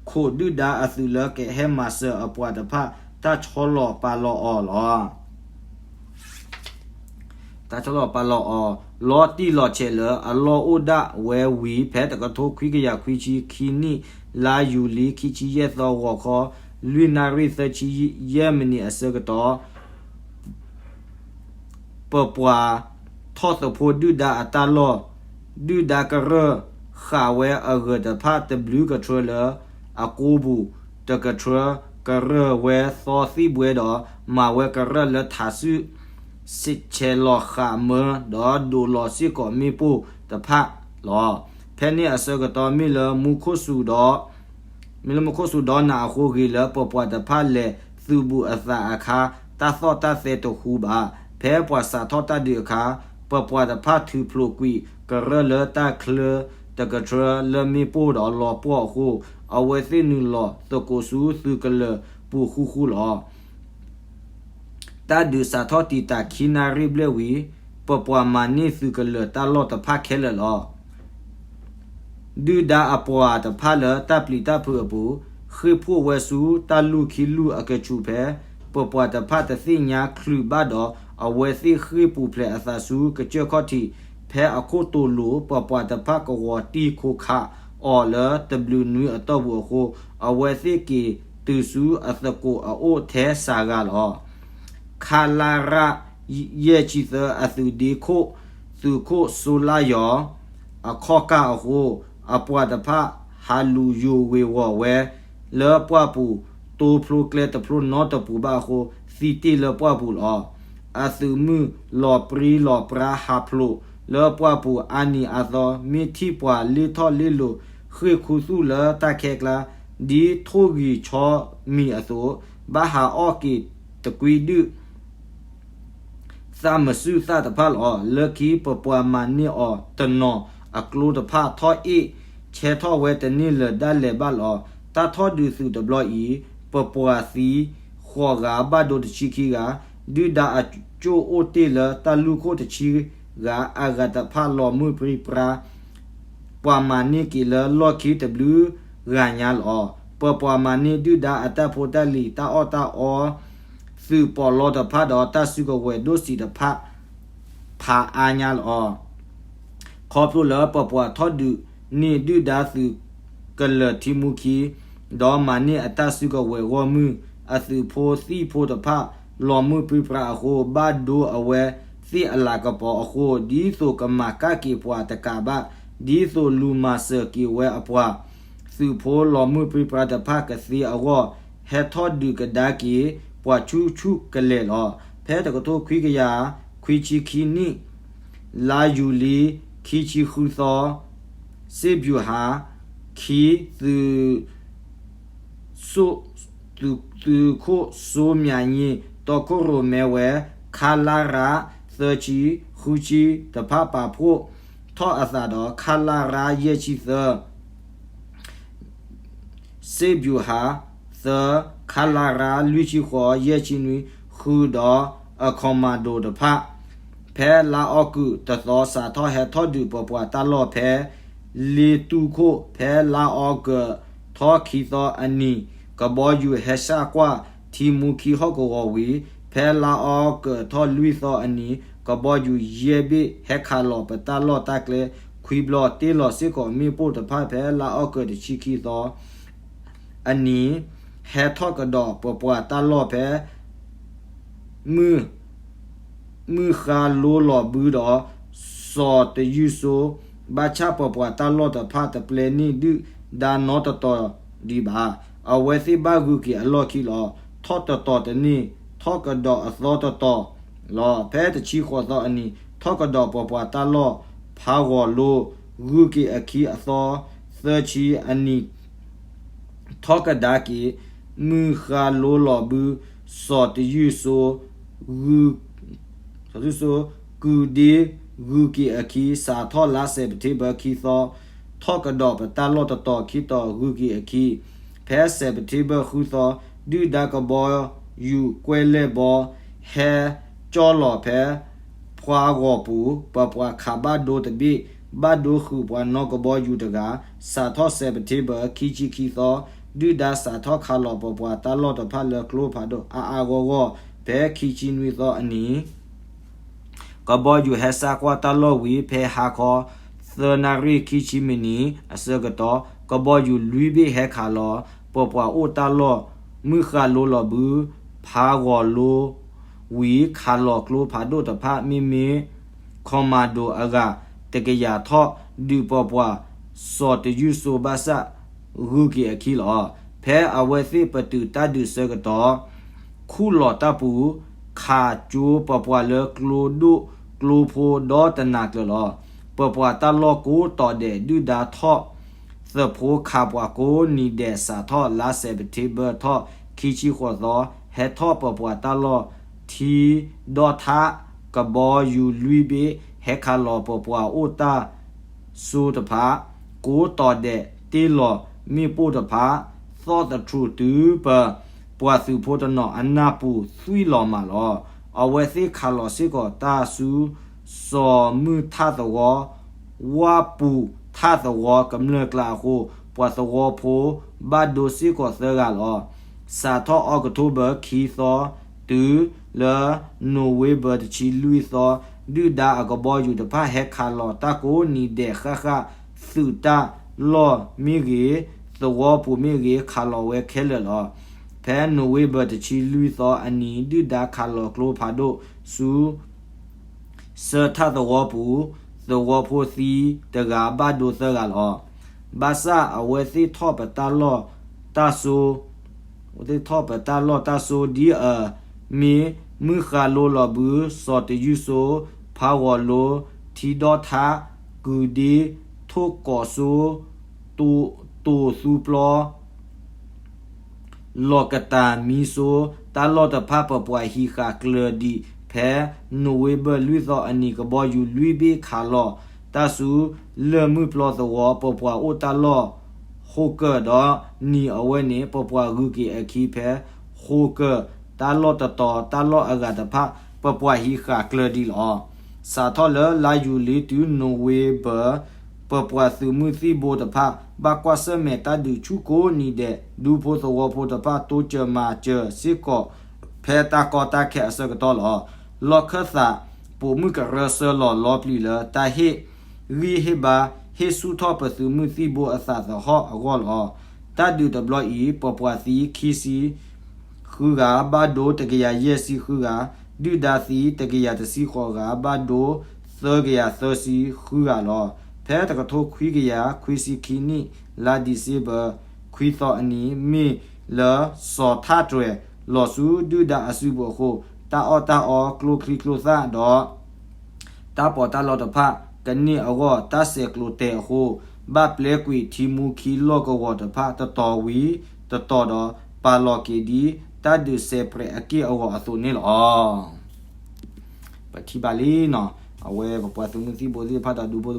ခိးဒုၣ်ဒါအသုးလၢကဟဲမၤစၢၤအပှၤတဖၣ် တၢ်ဆီလီၤပာ်လီၤအီၤလီၤ. တၢ်ဆီလီၤပာ်လီၤအီၤ လီၤတံၢ်လီၤဆဲးလၢအလီၢ်အိၣ်ဒၣ်ဝဲဝံၤ ဖဲတကထိခွံကယၤခွံဆံခံနံၣ် လါယူၤလံ ခံဆံယဲၢ်သီ ဂီၤခီ လွံၢ်နၣ်ရံၣ်သၢဆံယဲၢ်မံးနံးအဆၢကတီၢ် ပပှၤထီၣ်သဖှိဒုၣ်ဒါအတၢ်လီၢ်, ဒုၣ်ဒါကရၢၢ်ဃာ်ဝဲအဂၢၤတဖၣ်တဘျုးကထြၢလၢအကိပူၤ, တကထြၢကရၢၢ်ဝဲသီသံၣ်ဘှဲဒီး မၤဝဲကရၢၢ်လၢထးစုၣ် ဆဲးလီၤဃာ်မၢ ဒီးဒိးလီၤစ့ၢ်ကီးမ့ၣ်ပိၢ်တဖၣ်လီၤ. ဖဲန့ၣ်အဆၢကတီၢ်မ့ၢ်လၢမူခိၣ်စူၤဒီး မ့ၢ်လၢမူခိၣ်စူၤဒီးနၤအဃိ ဂ့ၤလၢပပှၤတဖၣ်လဲၤသုးဘူးအသးအခါ တၢ်သီၣ်တၢ်သဲတဟူဘၣ်. ဖဲပှၤစးထီၣ်တၢ်ဒုးအခါ ပပှၤတဖၣ်ထုးဖျိးကွံာ်ကရၢၢ်လၢတၢ်ချၢတကထြၢလၢမ့ၣ်ပိၢ်ဒီးလီၤပှီၢ်အဃိ အဝဲသ့ၣ်နုာ်လီၤသကိးဆူသုးကလၢၤပူၤဃူဃူလီၤ. တၢ်ဒုးစးထီၣ်တံာ်တာ်ခံနၣ်ရံၣ်ဘျဲၣ်ဝံၤ ပပှၤမၤန့ၢ်သုးကလၢၤတၢ်လီၢ်တဖၣ်ခဲလၢာ်လီၤ. ဒုၣ်ဒါအပှၤတဖၣ်လၢတၢ်ပျံၤတၢ်ဖုးအပူၤ ဃ့ၢ်ဖှိၣ်ဝဲဆူတၢ်လူၢ်ခံလူၢ်အကဆူးဖဲ ပပှၤတဖၣ်တသ့ၣ်ညါချုးဘၣ်ဒီး အဝဲသ့ၣ်ဃ့ၢ်ပူၤဖျဲးအသးဆူကစၢၢ်ခီၣ်ထံး ဖဲအခိၣ်တိၤလိၤ ပပှၤတဖၣ်ကဝီၤတံၢ်ခိးခးအီၤလၢတဘျုးနွံအတီၢ်ပူၤအဃိ အဝဲသ့ၣ်က့ၤတုၤဆူအသကိးအအိၣ်ထဲစှၤဂၤလီၤ. ခလရ ယဲၢ်ဆံသၢ အသုးဒ့ခိၣ် သုးခိၣ်စိလါယီၤ အခီၣ်ကၢ်အဃိ အပှၤတဖၣ်ဟးလူၤယိာ်ဝ့ၤဝီၤဝဲလၢပှၢ်ပူၤ တိဖျိကျဲတဖျိနီတပူၤဘၣ်အဃိ သံတ့ၢ်လၢပှၢ်ပူၤလီၤ. အသုးမုၢ်လီၤပြံလီၤပြါဟးဖျိးလၢပှၢ်ပူၤအါနံၤအါသီ မ့ၢ်ထံၣ်ပှၤလ့ထီၣ်လ့လိၤ ဃ့ၢ်ခူသူၣ်လၢတၢ်ခဲကျါ ဒ်ထိၣ်ဂံၢ်ဆီမံၤအသိး ဘၣ်ဟးအီၣ်က့ၤတကွံဒုၣ် သၣ်မစုၣ်သၣ်တဖၣ်လီၤ. လၢခံပပှၤမၤန့ၢ်အီၤတနီၤ အကျိတဖၣ်ထီၣ်အ့ၣ် ဆဲထီၣ်ဝဲတန့ၢ်လၢၤဒၣ်လဲာ်ဘၣ်လီၤ. တၢ်ထီၣ်ဒုးသုးတဘျီအံၤ ပပှၤသံဃိးဂၤ ဘၣ်ဒိတဆံခံဂၤ, ဒုၣ်ဒါအကၠိၣ်အိၣ်တ့ၢ်လၢတၢ်လူၢ်ခိၣ်တဆံဂၤ အဂၤတဖၣ်လီၤမုၢ်ပြံပြါ ပှၤမၤန့ၢ်က့ၤလၢလီၢ်ခံတဘျုးဂၤညါလီၤ. ပပှၤမၤန့ၢ်ဒုၣ်ဒါအတၢ်ဖိတၢ်လံၤ တၢ်အီၣ်တၢ်အီ သုးပီးလီတဖၣ်ဒီးတၢ်စုကဝဲၤဒိၣ်စံးတဖၣ် ဖးအါညါလီၤ. ခီဖျိလၢပပှၤထီၣ်ဒုးန့ၢ်ဒုၣ်ဒါသုးကလၢၤထံမူခံ ဒီးမၤန့ၢ်အတၢ်စုကဝဲၤဂီၢ်မုၢ် အသုးဖိသံၣ်ဖိတဖၣ် လီၤမုၢ်ပြံပြါအဃိ ဘၣ်ဒိအဝဲသ့ၣ်အလၤကပီၤအဃိ ဒ်သိးကမၤကၣ်က့ၤပှၤတကးဘၣ် ဒ်သိးလူၤမၤစၢၤက့ၤဝဲအပှၤ သုးဖိလီၤမုၢ်ပြံပြါတဖၣ်ကသ့အဂီၢ် ဟဲထီၣ်ဒုးကဒါက့ၤ ပှၤဆူၣ်ဆူၣ်ကလဲာ်လီၤ. ဖဲတကထိခွံကယၤခွံဆံခံနံၣ် လါယူၤလံ ခံဆံဃုသီ စစ်ဗျူဟာ ခံ သုး သုးခိၣ်စိမၠးယ့ၣ် တီခိၣ်ရိၣ်မဲဝဲ ခလရ သၢဆံ ဃုဆံ တဖၣ်ပာ်ဖှိၣ်ထီၣ်အသးဒီး ခလရ ယဲၢ်ဆံသၢ စစ်ဗျူဟာ သၢ ခလရ လွံၢ်ဆံဃိး ယဲၢ်ဆံနွံ ဃုာ်ဒီးအ commando တဖၣ် ဖဲလါအီကူးတသီ စးထီၣ်ဟဲထီၣ်ဒုးပပှၤတၢ်လီၢ်ဖဲ လ့တူၢ်ခိၣ် ဖဲလါအီကူးထီၣ်ခံသီအနံၤ ကဘီယူၤဟဲစၢ်ကွၢ်ထံမူခံဟီၣ်ကဝီၤဝံၤ ဖဲလါအီကူးထီၣ်လွံၢ်သီအနံၤ ကဘီယူၤယဲၢ်ဘ့ၣ်ဟဲခးလီၤပတၢ်လီၢ်တၢ်ကျဲခွံဘျီ တ့ၢ်လီၤစ့ၢ်ကီးမ့ၣ်ပိၢ်တဖၣ်ဖဲလါအီကူးတဆံခံသီအနံၤ ဟဲထီၣ်ကဒီးပပှၤတၢ်လီၢ်ဖဲ မုၢ်ဃါလိလီၤဘုဒီး စီၤတယုၢ်စိ ဘၣ်ဆၣ်ပပှၤတၢ်လီၢ်တဖၣ်တပျဲန့ၢ်ဒုၣ်ဒါနီတတီၤဒံးဘၣ်. အဝဲသ့ၣ်ဘၣ်ဂုာ်က့ၤအလီၢ်ခံလီၤ. ထီၣ်တတီၤတန့ၢ် ထီၣ်ကဒီးအသီတတီၤလီၤ. ဖဲတဆံဃိးသီအနံၤ ထီၣ်ကဒီးပပှၤတၢ်လီၢ်ဖးဂီၤလိ ဂုာ်က့ၤအခံအသီသၢဆံအနံၤ ထီၣ်ကဒါက့ၤ မုၢ်ဃါလိလီၤဘု စီၤတယုၢ်စိ ဂုာ် စီၤတယုၢ်စိ ကုၢ်ဒ့ဂုာ်က့ၤအခံ စးထီၣ်လါစဲးပထ့ဘၢၣ်ခံသီ ထီၣ်ကဒီးပတၢ်လီၢ်တတီၤခံတီၤဂုာ်က့ၤအခံ ဖဲစဲးပထ့ဘၢၣ်ဃုသီ ဒုၣ်ဒါကဘီယူၤကွဲၢ်လဲၢ်ဘီ ဟဲကၠီလီၤဖဲ ဖှါဂီၤပူၤ ပပှၤခးဘၣ်ဒိတဘ့ၣ် ဘၣ်ဒိဃုာ်ပှၤနီၣ်ကဘီယူၤတဂၤ စးထီၣ်စဲးပထ့ဘၢၣ်ခံဆံခံသီ ဒုၣ်ဒါစးထီၣ်ခးလီၤပပှၤတၢ်လီၢ်တဖၣ်လၢကျိဖးဒိၣ်အါအါဂီၢ်ဂီၢ် ဖဲခံဆံနွံသီအနံၤ ကဘီယူၤဟဲစါကွၢ်တၢ်လီၢ်ဝံၤ ဖဲဟါခီသၢနၣ်ရံၣ်ခံဆံမံးနံးအဆၢကတီၢ် ကဘီယူၤလွံၢ်ဘ့ၣ်ဟဲခးလီၤ ပပှၤအိၣ်တၢ်လီၢ် မုၢ်ဃါလိလီၤဘု ဖးဂီၤလိ ဝံၤ ခးလီၤကျိဖးဒိၣ်တဖၣ် မ့မ့ၢ် ခီမၤဒိၤအဂၤ တကယၤထီၣ် ဒုးပပှၤ စီၤတယုၢ်စိဘၣ်ဆၣ် ဂုာ်က့ၤအခံလီၤ. ဖဲအဝဲသ့ၣ်ပတုာ်တၢ်ဒုးဆၢကတီၢ် ခူၣ်လီၤတၢ်ပူၤ ခးကၠိပပှၤလၢကျိဒိၣ်ကျိဖိဒီတနၤကျၢၤလီၤ. ပပှၤတၢ်လီၢ်ကိးတီၤဒဲး ဒုၣ်ဒါထီၣ်သးဖိခးပှၤကိးနံၤဒဲး စးထီၣ်လါစဲးပထ့ဘၢၣ်ထီၣ်ခံဆံဃိးသီ ဟဲထီၣ်ပပှၤတၢ်လီၢ်ထံဒီထး ကဘီယူၤလွံၢ်ဘ့ၣ် ဟဲခးလီၤပပှၤအိၣ်တၢ် စိတဖၣ် ကိးတီၤဒဲးတ့ၢ်လီၤမ့ၣ်ပိၢ်တဖၣ် သီၣ်သထြူးတုၤပ ပှၤသုးဖိတနီၤအနၢ်ပူၤသွံၣ်လီၤမးလီၤ. အဝဲသ့ၣ်ခးလီၤစ့ၢ်ကီးတၢ်ဆူ စီၤမုၢ်ထၣ်သဝီ ဝၣ်ပူၤထၣ်သဝီကမျၢၢ်ကျါအဃိ ပှၤသဝီဖိဘၣ်ဒိစ့ၢ်ကီးသၢဂၤလီၤ. စးထီၣ်အီးကထိဘၢၣ်ခံသီ တုၤလၢ နိၣ်ဝ့ဘၢၣ်တဆံလွံၢ်သီ ဒုၣ်ဒါအကဘီယူၤတဖၣ်ဟဲခးလီၤတၢ်ကိးနံၤဒဲးဃၣ်ဃၣ် သုးတၢ်လီၢ်မ့ၢ်ဂ့ၤ သဝီပူၤမ့ၢ်ဂ့ၤ ခးလီၤဝဲခဲလၢာ်လီၤ. ဖဲနိၣ်ဝ့ဘၢၣ်တဆံလွံၢ်သီအနံၤ ဒုၣ်ဒါခးလီၤကျိဖးဒိၣ်ဆူ စၢထၣ်သဝီပူၤ သဝီဖိသံတဂၤ ဘၣ်ဒိသၢဂၤလီၤ. ဘၣ်ဆၣ်အဝဲသ့ၣ်ထီၣ်ပတၢ်လီၢ်တၢ်စိ အဝဲသ့ၣ်ထီၣ်ပတၢ်လီၢ်တၢ်စိဒ်အမ့ၢ် မုၢ်ဃါလိလီၤဘု စီၤတယုၢ်စိ ဖးဂီၤလိ ထံဒီထး ကုၢ်ဒ့ ထိၣ်ကီးစိ တိာ်သူပျီ လီၤကတၢ်မံစိ တၢ်လီၢ်တဖၣ် ပပှၤဟံးဃာ်ကျၢၤဒံး ဖဲနိၣ်ဝ့ဘၢၣ်လွံၢ်သီအနံၤ ကဘီယူၤလွံၢ်ဘ့ၣ်ခးလီၤ တၢ်ဆူလၢၢ်မုၢ်ပျီသဝီ ပပှၤအိၣ်တၢ်လီၢ် ဃိးကၢၢ်ဒီး နံၤအဝဲန့ၣ် ပပှၤဂုၤက့ၤအခံဖဲ ဃိးကၢၢ် တၢ်လီၢ်တတီၤ တၢ်လီၢ်အဂၤတဖၣ် ပပှၤဟံးဃာ်ကျၢၤဒံးလီၤ. စးထီၣ်လၢလါယူၤလံတုၤနိၣ်ဝ့ဘၢၣ် ပပှၤသုးမုၢ်သံၣ်ဘိတဖၣ် ဘၣ်ကွၢ်ဆၢၣ်မဲာ်တၢ်ဒုးဆူၣ်ကိးနံၤဒဲး ဒူဖိသဝီဖိတဖၣ် တိစၢၤမၤစၢၤစ့ၢ်ကီး ဖဲတၢ်ကီတၢ်ခဲအဆၢကတီၢ်လီၤ. လီၢ်ခၢၣ်သး ပိာ်မုၣ်ကရၢဆၢလီၤလီပျံၤလၢ တၢ်ဟ့ၣ်ဂံၢ်ဟ့ၣ်ဘါ ဟ့ၣ်ဆူၣ်ထီၣ်ပသုးမုၢ်သံၣ်ဘိအသးသဟီၣ်အဂီၢ်လီၤ. တၢ်ဒုးတဘျီအံၤ ပပှၤသံခံဆံ ဃုဂၤ ဘၣ်ဒိတကယၤယဲၢ်ဆံဃုဂၤ, ဒုၣ်ဒါသံတကယၤတဆံဃိးဂၤ, ဘၣ်ဒိသၢကယၤသၢဆံဃုဂၤလီၤ. ဖဲတကထိခွံကယၤခွံဆံခံနံၣ် လါဒံၣ်စ့ဘၢၣ် ခွံသီအနံၤ မ့ၢ်လၢစီၤထၣ်တြဲၤလီၤဆူဒုၣ်ဒါအစုပူၤအဃိ တၢ်အီၣ်တၢ်အီကျိချံကျိသၣ်ဒီး တၢ်ပီးတၢ်လီတဖၣ်ကန့ၢ်အဂီၢ် တၢ်ဆဲးကျိးတဲာ်အဃိ ဘၣ်ပျဲကွံာ်ထံမူခံလီၢ်ကဝီၤတဖၣ် တတီၤဝံၤတတီၤဒီး ပာ်လီၤက့ၤဒ်တၢ်ဒုးစဲးပြဲးအက့ၢ်အဂီၤအသိးန့ၣ်လီၤ. ပထံၣ်ဘၣ်လံနီၤ, အဝဲပပှၤသုးမုၢ်သံၣ်ဘိသ့ၣ်တဖၣ်ဒီးဒူဖိသ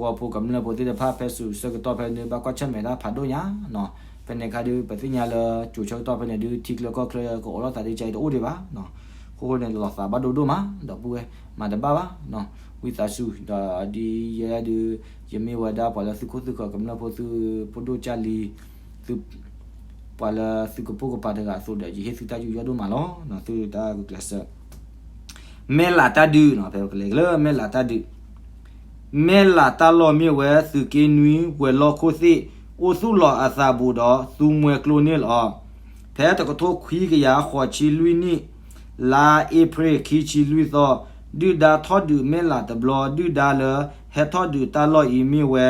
ဝီဖိကမျၢၢ်ဖိသ့ၣ်တဖၣ် ဖဲဆူၣ်ဆၢကတီၢ်ဖဲန့ၣ် ဘၣ်ကွၢ်ဆၢၣ်မဲာ်တၢ်ဖးဒိၣ်ညါနီၤ. ဖဲန့ၣ်အခါဒုး ပသ့ၣ်ညါလၢ ကၠိၤဆၢကတီၢ်ဖဲန့ၣ်ဒုး ထံချၢကီၢ်ချၢကအိးထီၣ်သးဒ်ကၠါအံၤတအိၣ်ဒံးဘၣ်နီၤ. အဃိန့ၣ် လီၤသးဘၣ်ဒိဒိၣ်မး ဒီပုၢ်ဝဲၢ် မၤတဘၣ်ဘၣ်နီၤ. ဝံသးစူၤ ဒီးဒ်ယဲဒၣ်ဒုး ယမ့ၢ်ဝဲဒၣ်ပှၤလၢသုးခိၣ်သုးဃၢၤကမျၢၢ်ဖိသုးဖိဒိၣ်ကၢ်လံၤ သု ပှၤလၢသုကပိာ်ကပၤတဂၤအသိးဒီး ယဟ့ၣ်သုတၢ်ယူးယီၣ်ဒိၣ်မးလီၤ. သုတၢ်ဂုာ်ကျဲးစၢး မဲၢ်လးတၢ်ဒုး, ဖဲပကလဲၤကလၢမဲၢ်လးတၢ်ဒုး, မဲၢ်လးတၢ်လီၢ်မ့ၢ်ဝဲသုးက့နွံဝဲၤလီၢ်ခိၣ်သ့ၣ် အိၣ်သူၣ်လီၤအသးဘူးဒီး သူမှဲကျိန့ၣ်လီၤ. ဖဲတကထိခွံကယၤဃိးဆံလွံၢ်နံၣ် လါအ့ဖြ့ၣ်ခံဆံလွံၢ်သီ, ဒုၣ်ဒါထီၣ်ဒုးမဲၢ်လးတဘျီ, ဒုၣ်ဒါလၢဟဲထီၣ်ဒုးတၢ်လီၢ်အံၤမ့ၢ်ဝဲ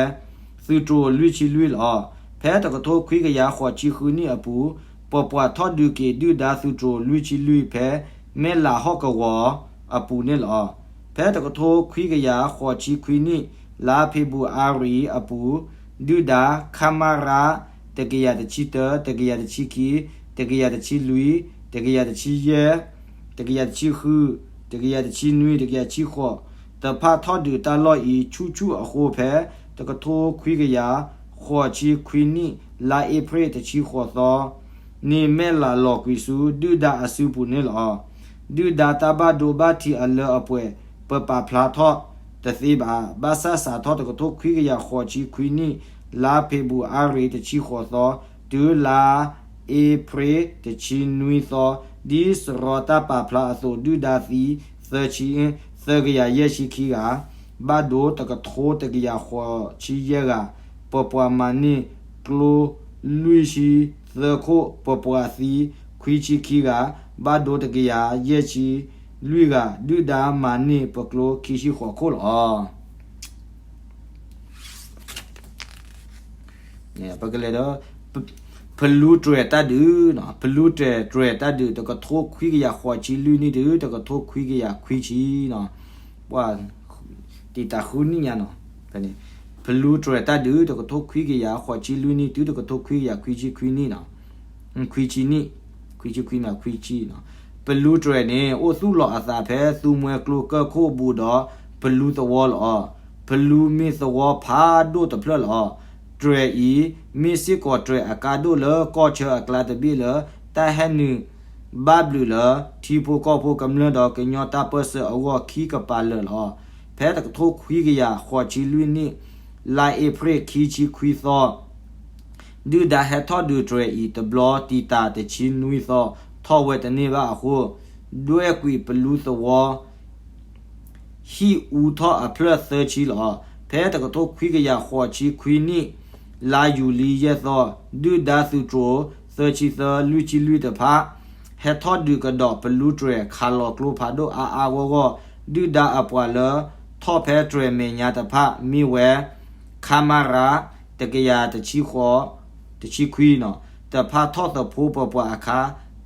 သုးတြိၤလွံၢ်ဆံလွံၢ်လီၤ. ဖဲတကထိခွံကယၤဃိးဆံဃုနံၣ်အပူၤ, ပပှၤထီၣ်ဒုးက့ၤဒုၣ်ဒါသုးတြိၤလွံၢ်ဆံလွံၢ်ဖဲ မဲၢ်လးဟီၣ်ကဝီၤအပူၤန့ၣ်လီၤ. ဖဲတကထိခွံကယၤဃိးဆံခွံနံၣ် လါဖ့ၤဘြူၤအါရံၤအပူၤ, ဒုၣ်ဒါ ခမရ တကယၤတဆံတၢ, တကယၤတဆံခံ, တကယၤတဆံလွံၢ်, တကယၤတဆံယဲၢ်, တကယၤတဆံဃု, တကယၤတဆံနွံ, တကယၤတဆံဃိး တဖၣ်ထီၣ်ဒုးတၢ်လီၢ်အံၤဆူၣ်ဆူၣ်အဃိ ဖဲ တကထိခွံကယၤဃိးဆံခွံနံၣ် လါအ့ဖြ့ၣ်တဆံဃိးသီ န့ၣ် မဲၢ်လးလီၤကွံာ်ဆူ ဒုၣ်ဒါအစုပူၤန့ၣ်လီၤ. ဒုၣ်ဒါတၢ်ဘၣ်ဒိဘၣ်ထံးအလၢအပှဲၤ ပပာ်ဖျါထီၣ်တသ့ဘၣ်. ဘၣ်ဆၣ်စးထီၣ်တကထိခွံကယၤဃိးဆံခွံနံၣ် လါဖ့ၤဘြူၤအါရံၤတဆံဃိးသီ တုၤလါ အ့ဖြ့ၣ်တဆံနွံသီ ဒ်စရီတၢ်ပာ်ဖျါအသိး ဒုၣ်ဒါသံ သၢဆံ သၢကယၤယဲၢ်ဆံခံဂၤ, ဘၣ်ဒိတကထိတကယၤဃိးဆံယဲၢ်ဂၤ, ပပှၤမၤန့ၢ်ကျိလွံၢ်ဆံသၢခိၣ်, ပပှၤသံခွံဆံခံဂၤ, ဘၣ်ဒိတကယၤယဲၢ်ဆံလွံၢ်ဂၤ, ဒုၣ်ဒါမၤန့ၢ်ပကျိခံဆံဃိးခိၣ်လီၤ. ပကလဲၤဒီး ဖလူတြဲၤတၢ်ဒုး, ဖလူတြဲၤ တြဲၤတၢ်ဒုး တကထိခွံကယၤဃိးဆံလွံၢ်နံၣ်တုၤ တကထိခွံကယၤခွံဆံနီၤ, ပှၤ တံာ်တာ်ဃုနံၣ်ညါနီၤ, ဖဲန့ၣ် ဖလူတြဲၤတၢ်ဒုး တကထိခွံကယၤဃိးဆံလွံၢ်နံၣ်တုၤ တကထိခွံကယၤခွံဆံခွံနံၣ်နီၤ, ခွံဆံနံၣ်, ခွံဆံခွံမး ခွံဆံနီၤ, ဖလူတြဲၤန့ၣ် အိၣ်သူၣ်လီၤအသးဖဲသူမှဲကျိကၢၢ်ခိၣ်ဘူးဒီး ဖလူသဝီလီၤ. ဖလူမ့ၢ်သဝီဖးဒိၣ်တဖျၢၣ်လီၤ. တြဲၤအံၤ မ့ၢ်စ့ၢ်ကီးတြဲၤအကါဒိၣ်လၢကီၢ်ဆၢအကျါတဘ့ၣ်လၢ တၢ်ဟဲနုာ်ဘၣ်ဘျုးလၢ ထံဖိကီၢ်ဖိကမျၢၢ်ဒီးကညီတၢ်ပၢၢ်ဆၢအဂီၢ်ခံကပၤလၢာ်လီၤ. ဖဲတကထိခွံကယၤဃိးဆံလွံၢ်နံၣ် လါအ့ဖြ့ၣ်ခံဆံခွံသီ ဒုၣ်ဒါဟဲထီၣ်ဒုးတြဲၤအံၤတဘျီ တံာ်တာ်တဆံနွံသီ ထီၣ်ဝဲတန့ၢ်ဘၣ်အဃိ ဒွဲၣ်ကွံာ်ပလူသဝီ ဟံၣ်အူထီၣ်အဖျၢၣ်သၢဆံလီၤ. ဖဲတကထိခွံကယၤဃိးဆံခွံနံၣ် လါယူၤလံယဲၢ်သီ ဒုၣ်ဒါသုးတြိၤ သၢဆံသၢ လွံၢ်ဆံလွံၢ်တဖၣ် ဟဲထီၣ်ဒုးကဒီးပလူတြဲၤခးလီၤကျိဖးဒိၣ်အါအါဂီၢ်ဂီၢ် ဒုၣ်ဒါအပှၤလၢထီၣ်ဖဲတြဲၤမဲာ်ညါတဖၣ်မ့ၢ်ဝဲ ခမရ တကယၤတဆံဃိး တဆံခွံနီၤ တဖၣ်ထီၣ်သဖိပပှၤအခါ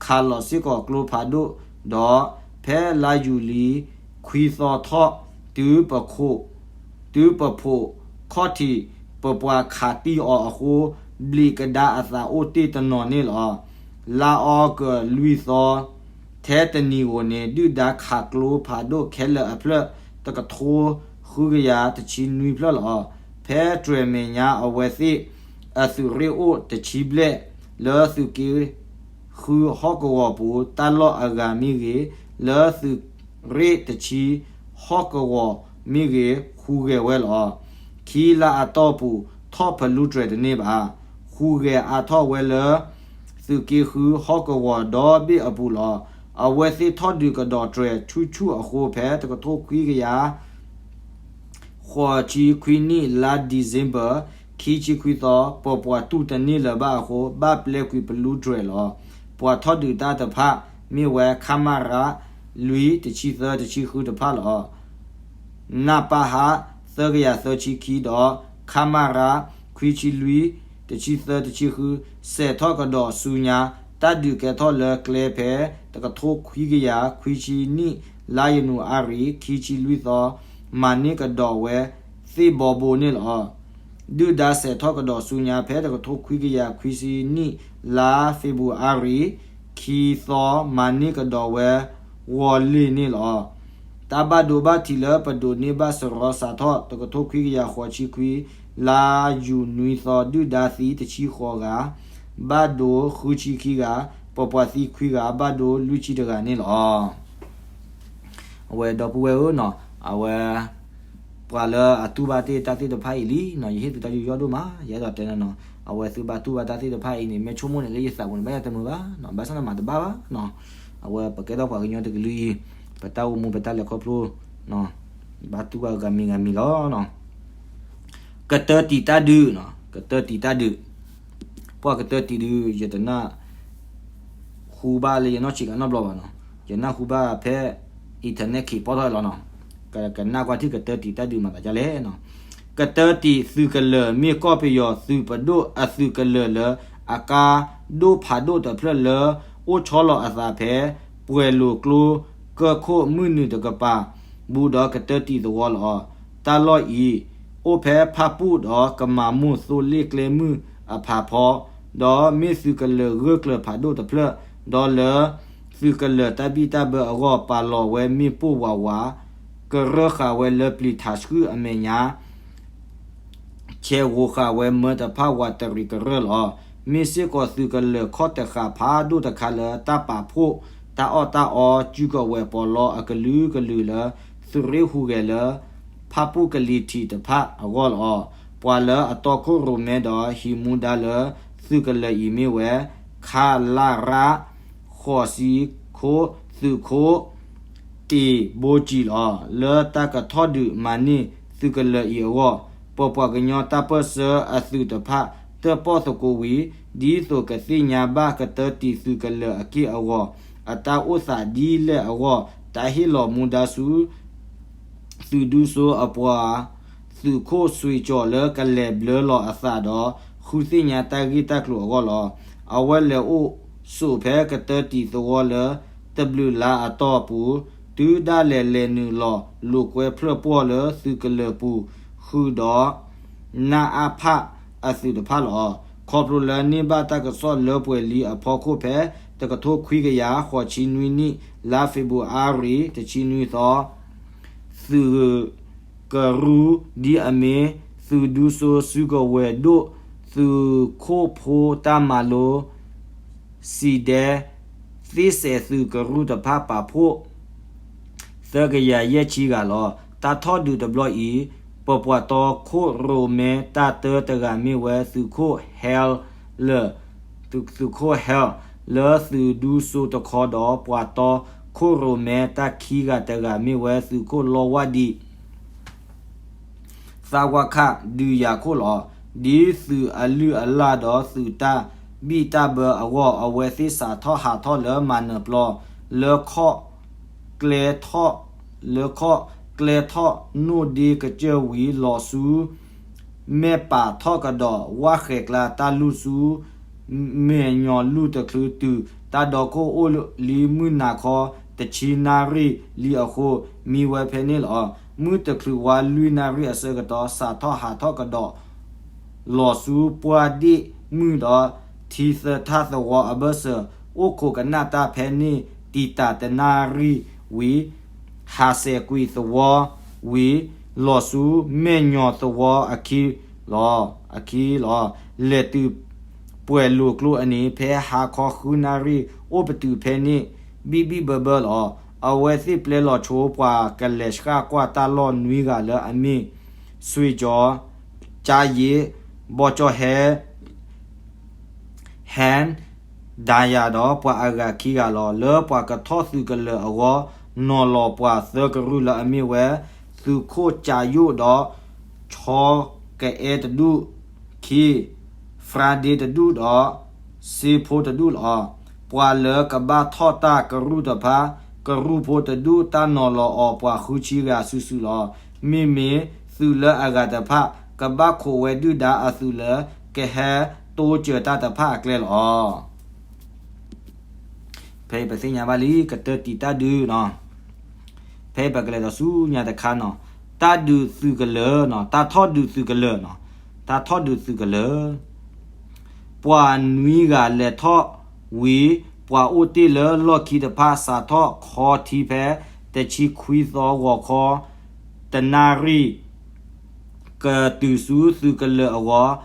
ခးလီၤစ့ၢ်ကီးကျိဖးဒိၣ်ဒီး ဖဲလါယူၤလံခွံသီထီၣ် တုၤပခိး တုၤပဖိးခီၣ်ထံး ပပှၤခးတံၢ်အီၤအဃိ ဘျံးကဒါအသးအိၣ်တ့ၢ်တနီၤန့ၣ်လီၤ. လါအီကူးလွံၢ်သီ ထဲတနံၤဧိၤန့ၣ် ဒုၣ်ဒါခးကျိဖးဒိၣ်ခဲလၢာ်အဖျၢၣ် တကထိဃုကယၤတဆံနွံဖျၢၣ်လီၤ. ဖဲတြဲၤမဲာ်ညါအဝဲသ့ၣ် အသုးရ့ၣ်အိၣ်တဆံဘျဲၣ် လၢသုးက့ဃုဟီၣ်ကဝီၤပူၤ တၢ်လီၢ်အဂၤမ့ၢ်ဂ့ၤ, လၢသုးရ့ၣ်တဆံဟီၣ်ကဝီၤမ့ၢ်ဂ့ၤ ဟူးဂဲၤဝဲလီၤ. ခံလါအတီၢ်ပူၤ ထီၣ်ဖလူတြဲၤတန့ၢ်ဘၣ်. ဟူးဂဲၤအါထီၣ်ဝဲလၢ သုးက့ဃုဟီၣ်ကဝီၤဒီဘ့ၣ်အပူၤလီၤ. အဝဲသ့ၣ်ထီၣ်ဒုးကဒီးတြဲၤဆူၣ်ဆူၣ်အဃိ ဖဲတကထိခွံကယၤ ဃိးဆံခွံနံၣ် လါဒံၣ်စ့ဘၢၣ် ခံဆံခွံသီ ပပှၤတူၢ်တန့ၢ်လၢၤဘၣ်အဃိ ဘၣ်ပျဲကွံာ်ပလူတြဲၤလီၤ. ပှၤထီၣ်ဒုးတၢ်တဖၣ် မ့ၢ်ဝဲ ခမရ လွံၢ် တဆံသၢ တဆံဃုတဖၣ်လီၤ. နပဟ သၢကယၤသၢဆံခံဒီး ခမရ ခွံဆံလွံၢ် တဆံသၢ တဆံဃု စဲးထီၣ်ကဒီးဆူညါ တၢ်ဒုးကဲထီၣ်လၢကျဲဖဲ တကထိခွံကယၤခွံဆံနံၣ် လါယနူၤအါရံၤ ခံဆံလွံၢ်သီ မၤန့ၢ်ကဒီးဝဲသ့ၣ်ဘီဘိန့ၣ်လီၤ. ဒုၣ်ဒါစဲးထီၣ်ကဒီးဆူညါ ဖဲတကထိခွံကယၤခွံဆံနံၣ် လါဖ့ၤဘြူၤအါရံၤ ခံသီ မၤန့ၢ်ကဒီးဝဲ ဂီၤလ့ၢ်န့ၣ်လီၤ. တၢ်ဘၣ်ဒိဘၣ်ထံးလၢပဒိးန့ၢ်ဘၣ်စရီစးထီၣ် တကထိခွံကယၤဃိးဆံခွံ လါယူၤနွံသီ ဒုၣ်ဒါသံတဆံဃိးဂၤ, ဘၣ်ဒိဃုဆံခံဂၤ, ပပှၤသံခွံဂၤ, ဘၣ်ဒိလွံၢ်ဆံတဂၤန့ၣ်လီၤ. အဝဲဒီပုၢ်ဝဲၢ်ဧၢနီၤ, အဝဲ ပှၤလၢအတူၢ်ဘၣ်တ့ၢ်တၢ်သ့ၣ်တဖၣ်အံၤလံနီၤ, ယဟ့ၣ်သုတၢ်ယူးယီၣ်ဒိၣ်မး, ယအဲၣ်ဒိးတဲန့ၣ်နီၤ, အဝဲသုဘၣ်တူၢ်ဘၣ်တၢ်သ့ၣ်တဖၣ်အံၤန့ၣ် မ့ၢ်ဆိကမိၣ်န့ၣ်လၢယသးပူၤန့ၣ် ဘၣ်ယတမုာ်ဘၣ်နီၤ, ဘၣ်ဆၣ်န့ၣ်မၤတဘၣ်ဘၣ်နီၤ, အဝဲပကဲထီၣ်ပှၤကညီတကလုာ်အံၤ, ပ ပတၢ်အိၣ်မူ ပတၢ်လဲၤခီဖျိ ဘါထုကဝဲဂၤမံၤဂၤမံၤလီၤ. ကတၢတံာ်တၢ်ဒုး, ကတၢတံာ်တၢ်ဒုး, ပှၤကတၢတံာ်ဒုး ယတနၢ်ဟူဘၣ်လၢယနီၢ်ဆံးကနီၢ်ဘျီဘၣ်နီၤ, ယနၢ်ဟူဘၣ်ဖဲ internet ခံးပီၢ်ထီၣ်လီၤနီၤ, ကနၣ်ကွၢ်ထံၣ်ကတၢတံာ်တၢ်ဒုးမၤသးဒ်လဲၣ်နီၤ. ကတၢတံာ်သုးကလၢၤမ့ၢ်ကီၢ်ပယီၤသုးပဒိၣ်အသုးကလၢၤလၢ အကါဒိၣ်ဖးဒိၣ်တဖျၢၣ်လၢ အိၣ်ဆီလီၤအသးဖဲ ပှဲၤလိာ်ကျိ ကၢၢ်ခိၣ်မုၢ်နုာ်တကပၤ ဘူးဒီးကတၢတံာ်သဝီလီၤ. တၢ်လီၢ်အံၤ အိၣ်ဖဲဖၣ်ပူၣ်ဒီးကမၤမိၢ်သိလ့ၣ်ကျဲမုၢ်အဖးဖီ ဒီးမ့ၢ်သုးကလၢၤဂၢၢ်ကျၢၤဖးဒိၣ်တဖျၢၣ်, ဒီးလၢသုးကလၢၤတၢ်ဘံၣ်တၢ်ဘၢအဂီၢ် ပာ်လီၤဝဲမ့ၣ်ပိၢ်ဝးဝး, ကရၢၢ်ဃာ်ဝဲလၢပျံၤထးဆှုၣ်အမဲာ်ညါ ဆဲးဂိၤဃာ်ဝဲမၢတဖၣ်ဝးတရံးကရၢၢ်လီၤ. မ့ၢ်စ့ၢ်ကီးသုးကလၢၤခီၣ်တဃာ်ဖးဒိၣ်တခါလၢတၢ်ပာ်ဖှိၣ်တၢ်အီၣ်တၢ်အီ စုကဝဲၤပီးလီအကလုာ်ကလုာ်လၢ သုးရ့ၣ်ဟူးဂဲၤလၢ ဖၣ်ပူၣ်ကလံၤထံးတဖၣ်အဂီၢ်လီၤ. ပှၤလၢအတီခိၣ်ရိၣ်မဲဒီးဟံးမူဒါလၢသုးကလၢၤအံၤမ့ၢ်ဝဲ ခလရ ဃိးဆံခိၣ် သုးခိၣ် တ့ၢ်ဘိကၠံလီၤ. လၢတၢ်ကထီၣ်ဒုးမၤန့ၢ်သုးကလၢၤအံၤအဂီၢ် ပပှၤကညီတၢ်ပၢၢ်ဆၢအသုးတဖၣ် တၢၣ်ပီၣ်သကိးဝံၤ ဒ်သိးကသ့ၣ်ညါဘၣ်ကတၢတံာ်သုးကလၢၤအက့ၢ်အဂီၤ အတၢ်အိၣ်သးဒ်လဲၣ်အဂီၢ် တၢ်ဟ့ၣ်လီၤမူဒါဆူ သုးဒူစိအပှၤ သုးခိၣ်စွ့ၤကၠီၤလၢကလဲၤဘျၢလီၤအသးဒီး ဃုသ့ၣ်ညါတၢ်ဂ့ၢ်တၢ်ကျိၤအဂီၢ်လီၤ. အဝဲလဲၤအိၣ်ဆိးဖဲကတၢတံာ်သဝီလၢ တဘျုးလါအတီၢ်ပူၤ တုၤဒၣ်လဲာ်လဲၤနုာ်လီၤလိာ်ကွဲဖျၢၣ်ပှီၢ်လၢသုးကလၢၤပူၤ ဃုာ်ဒီး နအဖ အသုးတဖၣ်လီၤ. ခီဖျိလၢန့ၢ်ဘၣ်တၢ်ကစီၣ်လၢပှဲၤလံအဖီခိၣ်ဖဲ တကထိခွံကယၤဃိးဆံနွံနံၣ် လါဖ့ၤဘြူၤအါရံၤ တဆံနွံသီ သုးကရူၢ် ဒ်အမ့ၢ် သုးဒူစိစုကဝဲၤဒိၣ် သုးခိၣ်ဖိတၢ်မၤလိ စံးဒဲ သ့ၣ်စဲးသုးကရူၢ်တဖၣ်ပာ်ဖှိၣ် သၢကယၤယဲၢ်ဆံဂၤလီၤ. တၢ်ထီၣ်ဒုးတဘျီအံၤ ပပှၤတီခိၣ်ရိၣ်မဲတၢ်တၢတဂၤမ့ၢ်ဝဲသုးခိၣ်ဟဲလၢာ် သုးခိၣ်ဟဲလၢာ် လၢသုးဒူစိတခီဒီး ပှၤတီခိၣ်ရိၣ်မဲတၢ်ခံဂၤတဂၤမ့ၢ်ဝဲသုးခိၣ်လီဝၣ်ဒံး သးဝါခၣ် ဒုးယၤခိၣ်လီၤ. ဒ်သုးအလုၢ်အလၢ်ဒီးသုးတၢ်ဘံၣ်တၢ်ဘၢအဂီၢ် အဝဲသ့ၣ်စးထီၣ်ဟးထီၣ်လၢမၤနၢၤပျီ လၢခီၣ်ကျဲထီၣ် လၢခီၣ်ကျဲထီၣ်နိၣ်ဒ့ကစၢၢ်ဝံၤ လီၤဆူ မဲၢ်ပာ်ထီၣ်ကဒီး ဝၣ်ဃဲၤကျါ တၢ်လူၢ်ဆူ မဲာ်ညီၤလူၢ်တချုးတုၤ တၢ်ဒီခိၣ်အိၣ်လံမုၢ်နၤခီ တဆံနၣ်ရံၣ်လံအဃိ မံဝဲဖဲန့ၣ်လီၤ. မုၢ်တချုးဝါလွံၢ်နၣ်ရံၣ်အဆၢကတီၢ် စးထီၣ်ဟးထီၣ်ကဒီး လီၤဆူပှၢ်ဒ့ၣ်မုၢ်ဒီး ထံသၢထၣ်သဝီအဘၢၣ်စၢၤ အိၣ်ခိးကနၣ်တၢ်ဖဲန့ၣ် တံာ်တာ်တနၣ်ရံၣ်ဝံၤ ဟးစဲးကွံာ်သဝီဝံၤ လီၤဆူမဲာ်ညီၤသဝီအခံလီၤ. အခံလီၤ. လဲၤတုၤပှဲၤလိာ်ကျိအနံၤ ဖဲဟါခီဃုနၣ်ရံၣ် အိၣ်ပတုာ်ဖဲန့ၣ် ဘံၣ်ဘံၣ်ဘၢဘၢလီၤ. အဝဲသ့ၣ်ပျဲလီၤဆိ ပှၤကလဲၤဆှၣ်ကွၢ်တၢ်လီၢ်နွံဂၤလၢအမ့ၢ် စွ့ၤကၠီၤ ကၠါယ့ၣ် ဘီကၠီၣ်ဟဲ ဟဲ ဒၤယၤဒီးပှၤအဂၤခံဂၤလီၤ. လၢပှၤကထီၣ်သုးကလၢၤအဂီၢ် နီၤလီၤပှၤသၢကရူၢ်လၢအမ့ၢ်ဝဲ သုးခိၣ်ကၠၤယိၣ်ဒီး ဆီကအဲၣ်တဒူၣ်, ခံ, Friday တဒူၣ်ဒီး စ့ဖိတဒူၣ်လီၤ. ပှၤလၢကဘၣ်ထီၣ်တၢ်ကရူၢ်တဖၣ် ကရူၢ်ဖိတဒူၣ် တၢ်နီၤလီၤအီၤပှၤဃုဆံဂၤစုာ်စုာ်လီၤ. မ့မ့ၢ်သုးလၢအဂၤတဖၣ် ကဘၣ်ခိးဝဲဒုၣ်ဒါအသုးလၢ ကဟဲတိစၢၤတၢ်တဖၣ်အကျဲလီၤ. ဖဲအံၤပသ့ၣ်ညါဘၣ်လံ ကတၢၢ်တံာ်တၢ်ဒုးနီၤ. ဖဲအံၤပကလဲၤဒီးဆူညါတခါနီၤ, တၢ်ဒုးသုးကလၢၤနီၤ, တၢ်ထီၣ်ဒုးသုးကလၢၤနီၤ, တၢ်ထီၣ်ဒုးသုးကလၢၤ ပှၤနွံဂၤလဲၤထီၣ်ဝံၤ ပှၤအိၣ်တ့ၢ်လၢလီၢ်ခံတဖၣ် စးထီၣ်ခီထံဖဲ တဆံခွံသီဂီၤခီ တနၣ်ရံၣ် ကတုၤဆူသုးကလၢၤအဂီၢ်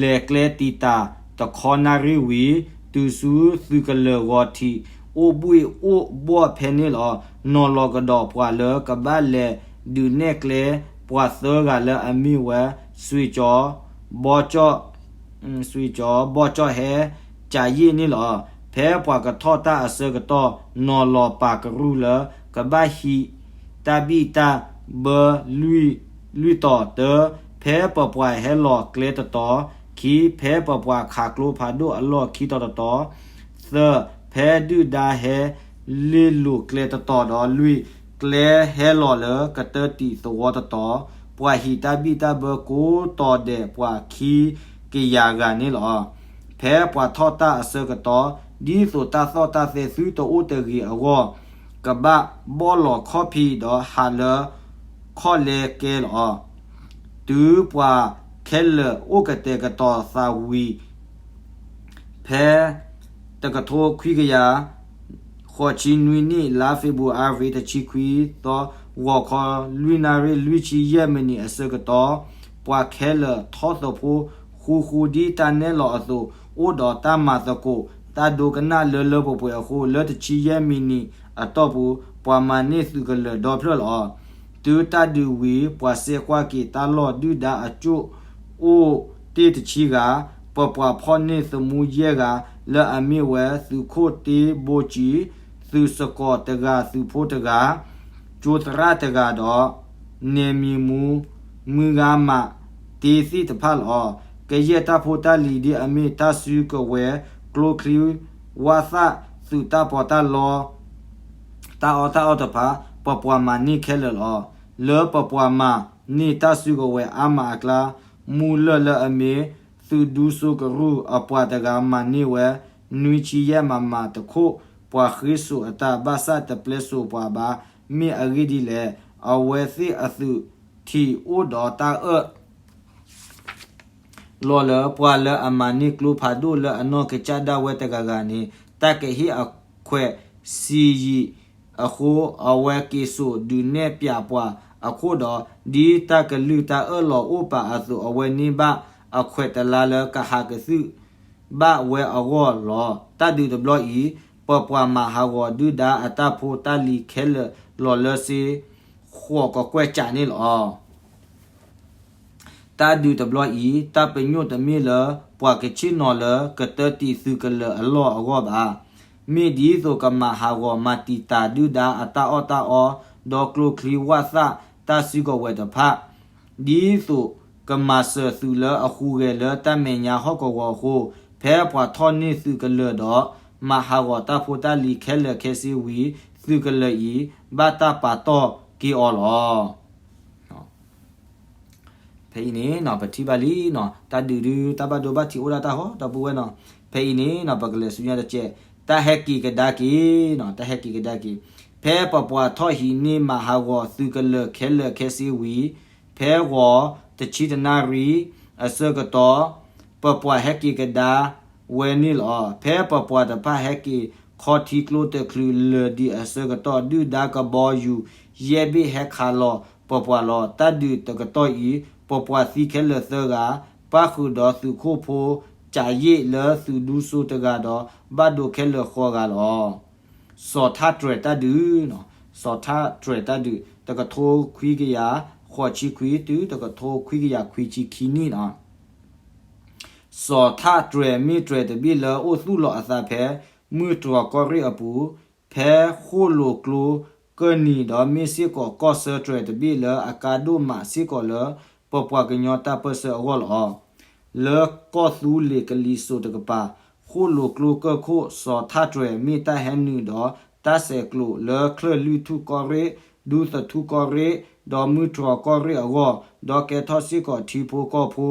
လဲၤကျဲတံာ်တာ်တခီနၣ်ရံၣ်ဝံၤ တုၤဆူသုးကလၢၤဂီၤထံး အိၣ်ဘှ့ၣ်အိၣ်ဘှီၣ်ဖဲန့ၣ်လီၤ. နီၤလီၤကဒီးပှၤလၢကဘၣ်လဲၤဒုးနဲၣ်ကျဲ ပှၤသၢဂၤလၢအမ့ၢ်ဝဲ စွ့ၤကၠီၤ ဘီကၠီၣ် စွ့ၤကၠီၤ ဘီကၠီၣ်ဟဲ ကၠၤယ့ၣ်န့ၣ်လီၤ. ဖဲပှၤကထီၣ်တၢ်အဆၢကတီၢ် နီၤလီၤပာ်ကရူၢ်လၢ ကဘၣ်ဟံးတၢ်ဘံၣ်တၢ်ဘၢလွံၢ်တီၤ. တၢ, ဖဲပပှၤဟဲလီၤကျဲတတီၤ. ခံ, ဖဲပပှၤခးကျိဖးဒိၣ်အလီၢ်ခံတီၤတတီၤ. သၢ, ဖဲဒုၣ်ဒါဟဲလ့လိာ်ကျဲတတီၤဒီး. လွံၢ်, ကျဲဟဲလီၤလၢကတၢၢ်တံာ်သဝီတတီၤ. ပှၤဟံးတၢ်ဘံၣ်တၢ်ဘၢကိးတီၤဒဲးပှၤခံကယၤဂၤန့ၣ်လီၤ. ဖဲပှၤထီၣ်တၢ်အဆၢကတီၢ်, ဒ်သိးတၢ်သီၣ်တၢ်သဲသုတအိၣ်တဂ့ၤအဂီၢ်, ကဘၣ်ဘီၣ်လီၤခီၣ်ဖံးဒီးဟးလၢခီၣ်လဲကဲလီၤ. တုၤပှၤခဲလၢာ်အိၣ်ကတဲာ်ကတီၤသးဝံၤ, ဖဲတကထိခွံကယၤ ဃိးဆံနွံနံၣ် လါဖ့ၤဘြူၤအါရံၤ တဆံခွံသီ ဂီၤခီလွံၢ်နၣ်ရံၣ်လွံၢ်ဆံယဲၢ်မံးနံးအဆၢကတီၢ်, ပှၤခဲလၢာ်ထီၣ်သဖှိဃူဃူဒ်တၢ်နဲၣ်လီၤအသိး, အိၣ်ဒီးတၢ်မၤသကိးတၢ်ဒိကနၣ်လၢလၢပှဲၤပှဲၤအဃိ, လၢတဆံယဲၢ်မံးနံးအတီၢ်ပူၤ, ပှၤမၤန့ၢ်သုးကလၢၤဒီဖျၢၣ်လီၤ. တုၤတၢ်ဒုးဝံၤ, ပှၤစဲးကွၢ်က့ၤတၢ်လီၢ်ဒုၣ်ဒါအကၠိၣ်အိၣ်တ့ၢ်တဆံဂၤ, ပပှၤဖီၣ်န့ၢ်သမူယဲၢ်ဂၤ လၢအမ့ၢ်ဝဲသုးခိၣ်တ့ဘိကၠံ, သုးစကီးတဂၤ, သုးဖိတဂၤ, ကၠိသရၣ်တဂၤဒီး နဲမံၤမူ မုၢ်ဂၤမးတ့သ့ၣ်တဖၣ်လီၤ. ကယဲၢ်တၢ်ဖိတၢ်လံၤဒ်အမ့ၢ်တၢ်စုကဝဲၤ, ကျိချံ, ဝၣ်သၣ်, သုးတၢ်ပီးတၢ်လီ, တၢ်အီၣ်တၢ်အီတဖၣ် ပပှၤမၤန့ၢ်ခဲလၢာ်လီၤ. လၢပပှၤမၤန့ၢ်တၢ်စုကဝဲၤအါမးအကျါ, မူလၢၢ်လၢအမ့ၢ် သုးဒူစိကရူၢ်အပှၤတဂၤမၤန့ၢ်ဝဲ နွံဆံယဲၢ်မမတခိၣ်, ပှၤဃ့စိာ်အတၢ်ဘၣ်ဆၣ်တပျဲစိာ်ပှၤဘၣ်. မ့ၢ်အဂ့ၢ်ဒ်လဲၣ်, အဝဲသ့ၣ်အသုးထံးအိၣ်ဒီးတၢ်အၢၣ် လီၤလၢပှၤလၢအမၤန့ၢ်ကျိဖးဒိၣ်လၢအနီၢ်ကစၢ်ဒၣ်ဝဲတဂၤဂၤန့ၣ် တၢ်ကဟ့ၣ်အခွဲးဆံးယံာ်အဃိ, အဝဲက့ၤစိာ်ဒုးနဲၣ်ပၠးပှၤအခိၣ်ဒီး, ဒ်တၢ်ကလုၢ်တၢ်အၢၣ်လီၤအိၣ်ပာ်အသိး, အဝဲန့ၢ်ဘၣ်အခွဲးတလါလၢကဟးကသုၣ်ဘၣ်ဝဲအဂီၢ်လီၤ. တၢ်ဒုးတဘျီအံၤ, ပပှၤမၤဟးဂီၤဒုၣ်ဒါအတၢ်ဖိတၢ်လံၤခဲလၢာ်လီၤလၢစ့ ဃိးကကွဲၢ်ကးန့ၣ်လီၤ. တၢ်ဒုးတဘျီအံၤ, တၢ်ပညိၣ်တမ့ၢ်လၢပှၤကဆ့ၣ်နီၤလၢကတၢၢ်တံာ်သုးကလၢၤအလီၢ်အဂီၢ်ဘၣ်. မ့ၢ်ဒ်သိးကမၤဟးဂီၤမၤတံာ်တာ်ဒုၣ်ဒါအတၢ်အီၣ်တၢ်အီ, ဒီးကျိချံဝၣ်သၣ်တၢ်စုကဝဲၤတဖၣ်, ဒ်သိးကမၤစၢၤသုးလၢအဟူးဂဲၤလၢတၢ်မဲာ်ညါဟီၣ်ကဝီၤအဃိ, ဖဲပှၤထီၣ်န့ၢ်သုးကလၢၤဒီး မၤဟးဂီၤတၢ်ဖိတၢ်လံၤခဲလၢာ်ခဲဆ့ဝံၤ, သုးကလၢၤအံၤဘၣ်တၢ်ပာ်တီၢ်က့ၤအီၤလီၤ. ဖဲအံၤန့ၣ် ပထံၣ်ဘၣ်လံနီၤ, တၢ်ဒုးဒုး တၢ်ဘၣ်ဒိဘၣ်ထံးအိၣ်ဒၣ်တၢ်ဟီၣ်ဒီပုၢ်ဝဲၢ်နီၤ. ဖဲအံၤန့ၣ်နီၤ ပကလဲၤဆူညါတကဲး, တၢ်ဟဲက့ၤကဒါက့ၤနီၤ, တၢ်ဟဲက့ၤကဒါက့ၤ. ဖဲပပှၤထီၣ်ဟံးန့ၢ်မၤဟးဂီၤသုးကလၢၤခဲလၢာ်ခဲဆ့ဝံၤ, ဖဲဂီၤတဆံတနၣ်ရံၣ်အဆၢကတီၢ်, ပပှၤဟဲက့ၤကဒါဝဲန့ၣ်လီၤ. ဖဲပပှၤတဖၣ်ဟဲက့ၤခီထံကျိတချုးလၢာ်ဒံးအဆၢကတီၢ်, ဒုၣ်ဒါကဘီယူၤယဲၢ်ဘ့ၣ်ဟဲခးလီၤပပှၤလီၤ. တၢ်ဒုးတကတီၢ်အံၤ, ပပှၤသံခဲလၢာ်သၢဂၤ, ပၣ်ဃုာ်ဒီးသုးခိၣ်ဖိကးယ့ၣ်လၢသုးဒူစိတဂၤဒီး ဘၣ်ဒိခဲလၢာ်ဃိးဂၤလီၤ. စီၤထၣ်တြဲၤတၢ်ဒုး, စီၤထၣ်တြဲၤတၢ်ဒုး တကထိခွံကယၤဃိးဆံခွံ တုၤတကထိခွံကယၤခွံဆံခံနံၣ်လီၤ. စီၤထၣ်တြဲၤမ့ၢ်တြဲၤတဘ့ၣ်လၢအိၣ်သူၣ်လီၤအသးဖဲ မုၢ်တြီၤကီၢ်ရ့ၣ်အပူၤ, ဖဲဃိၣ်လိာ်ကျိကၢၢ်နံၤဒီး မ့ၢ်စ့ၢ်ကီးကီၢ်ဆၢတြဲၤတဘ့ၣ်လၢအကါဒိၣ်မးစ့ၢ်ကီးလၢ ပပှၤကညီတၢ်ပၢၢ်ဆၢအဂီၢ်လီၤ. လၢကီၢ်သူလ့ၤကလံၤစိးတကပၤ, ဃိၣ်လိာ်ကျိကၢၢ်ခိၣ် စီၤထၣ်တြဲၤမ့ၢ်တၢ်ဟဲနုာ်ဒီး တၢ်ဆဲးကျိးလၢချၢၣ်လွံၢ်ထူၣ်ကီၢ်ရ့ၣ်, ဒူသထူၣ်ကီၢ်ရ့ၣ်, ဒီးမုၢ်တြီၤကီၢ်ရ့ၣ်အဂီၢ်, ဒီးကဲထီၣ်စ့ၢ်ကီးထံဖိကီၢ်ဖိ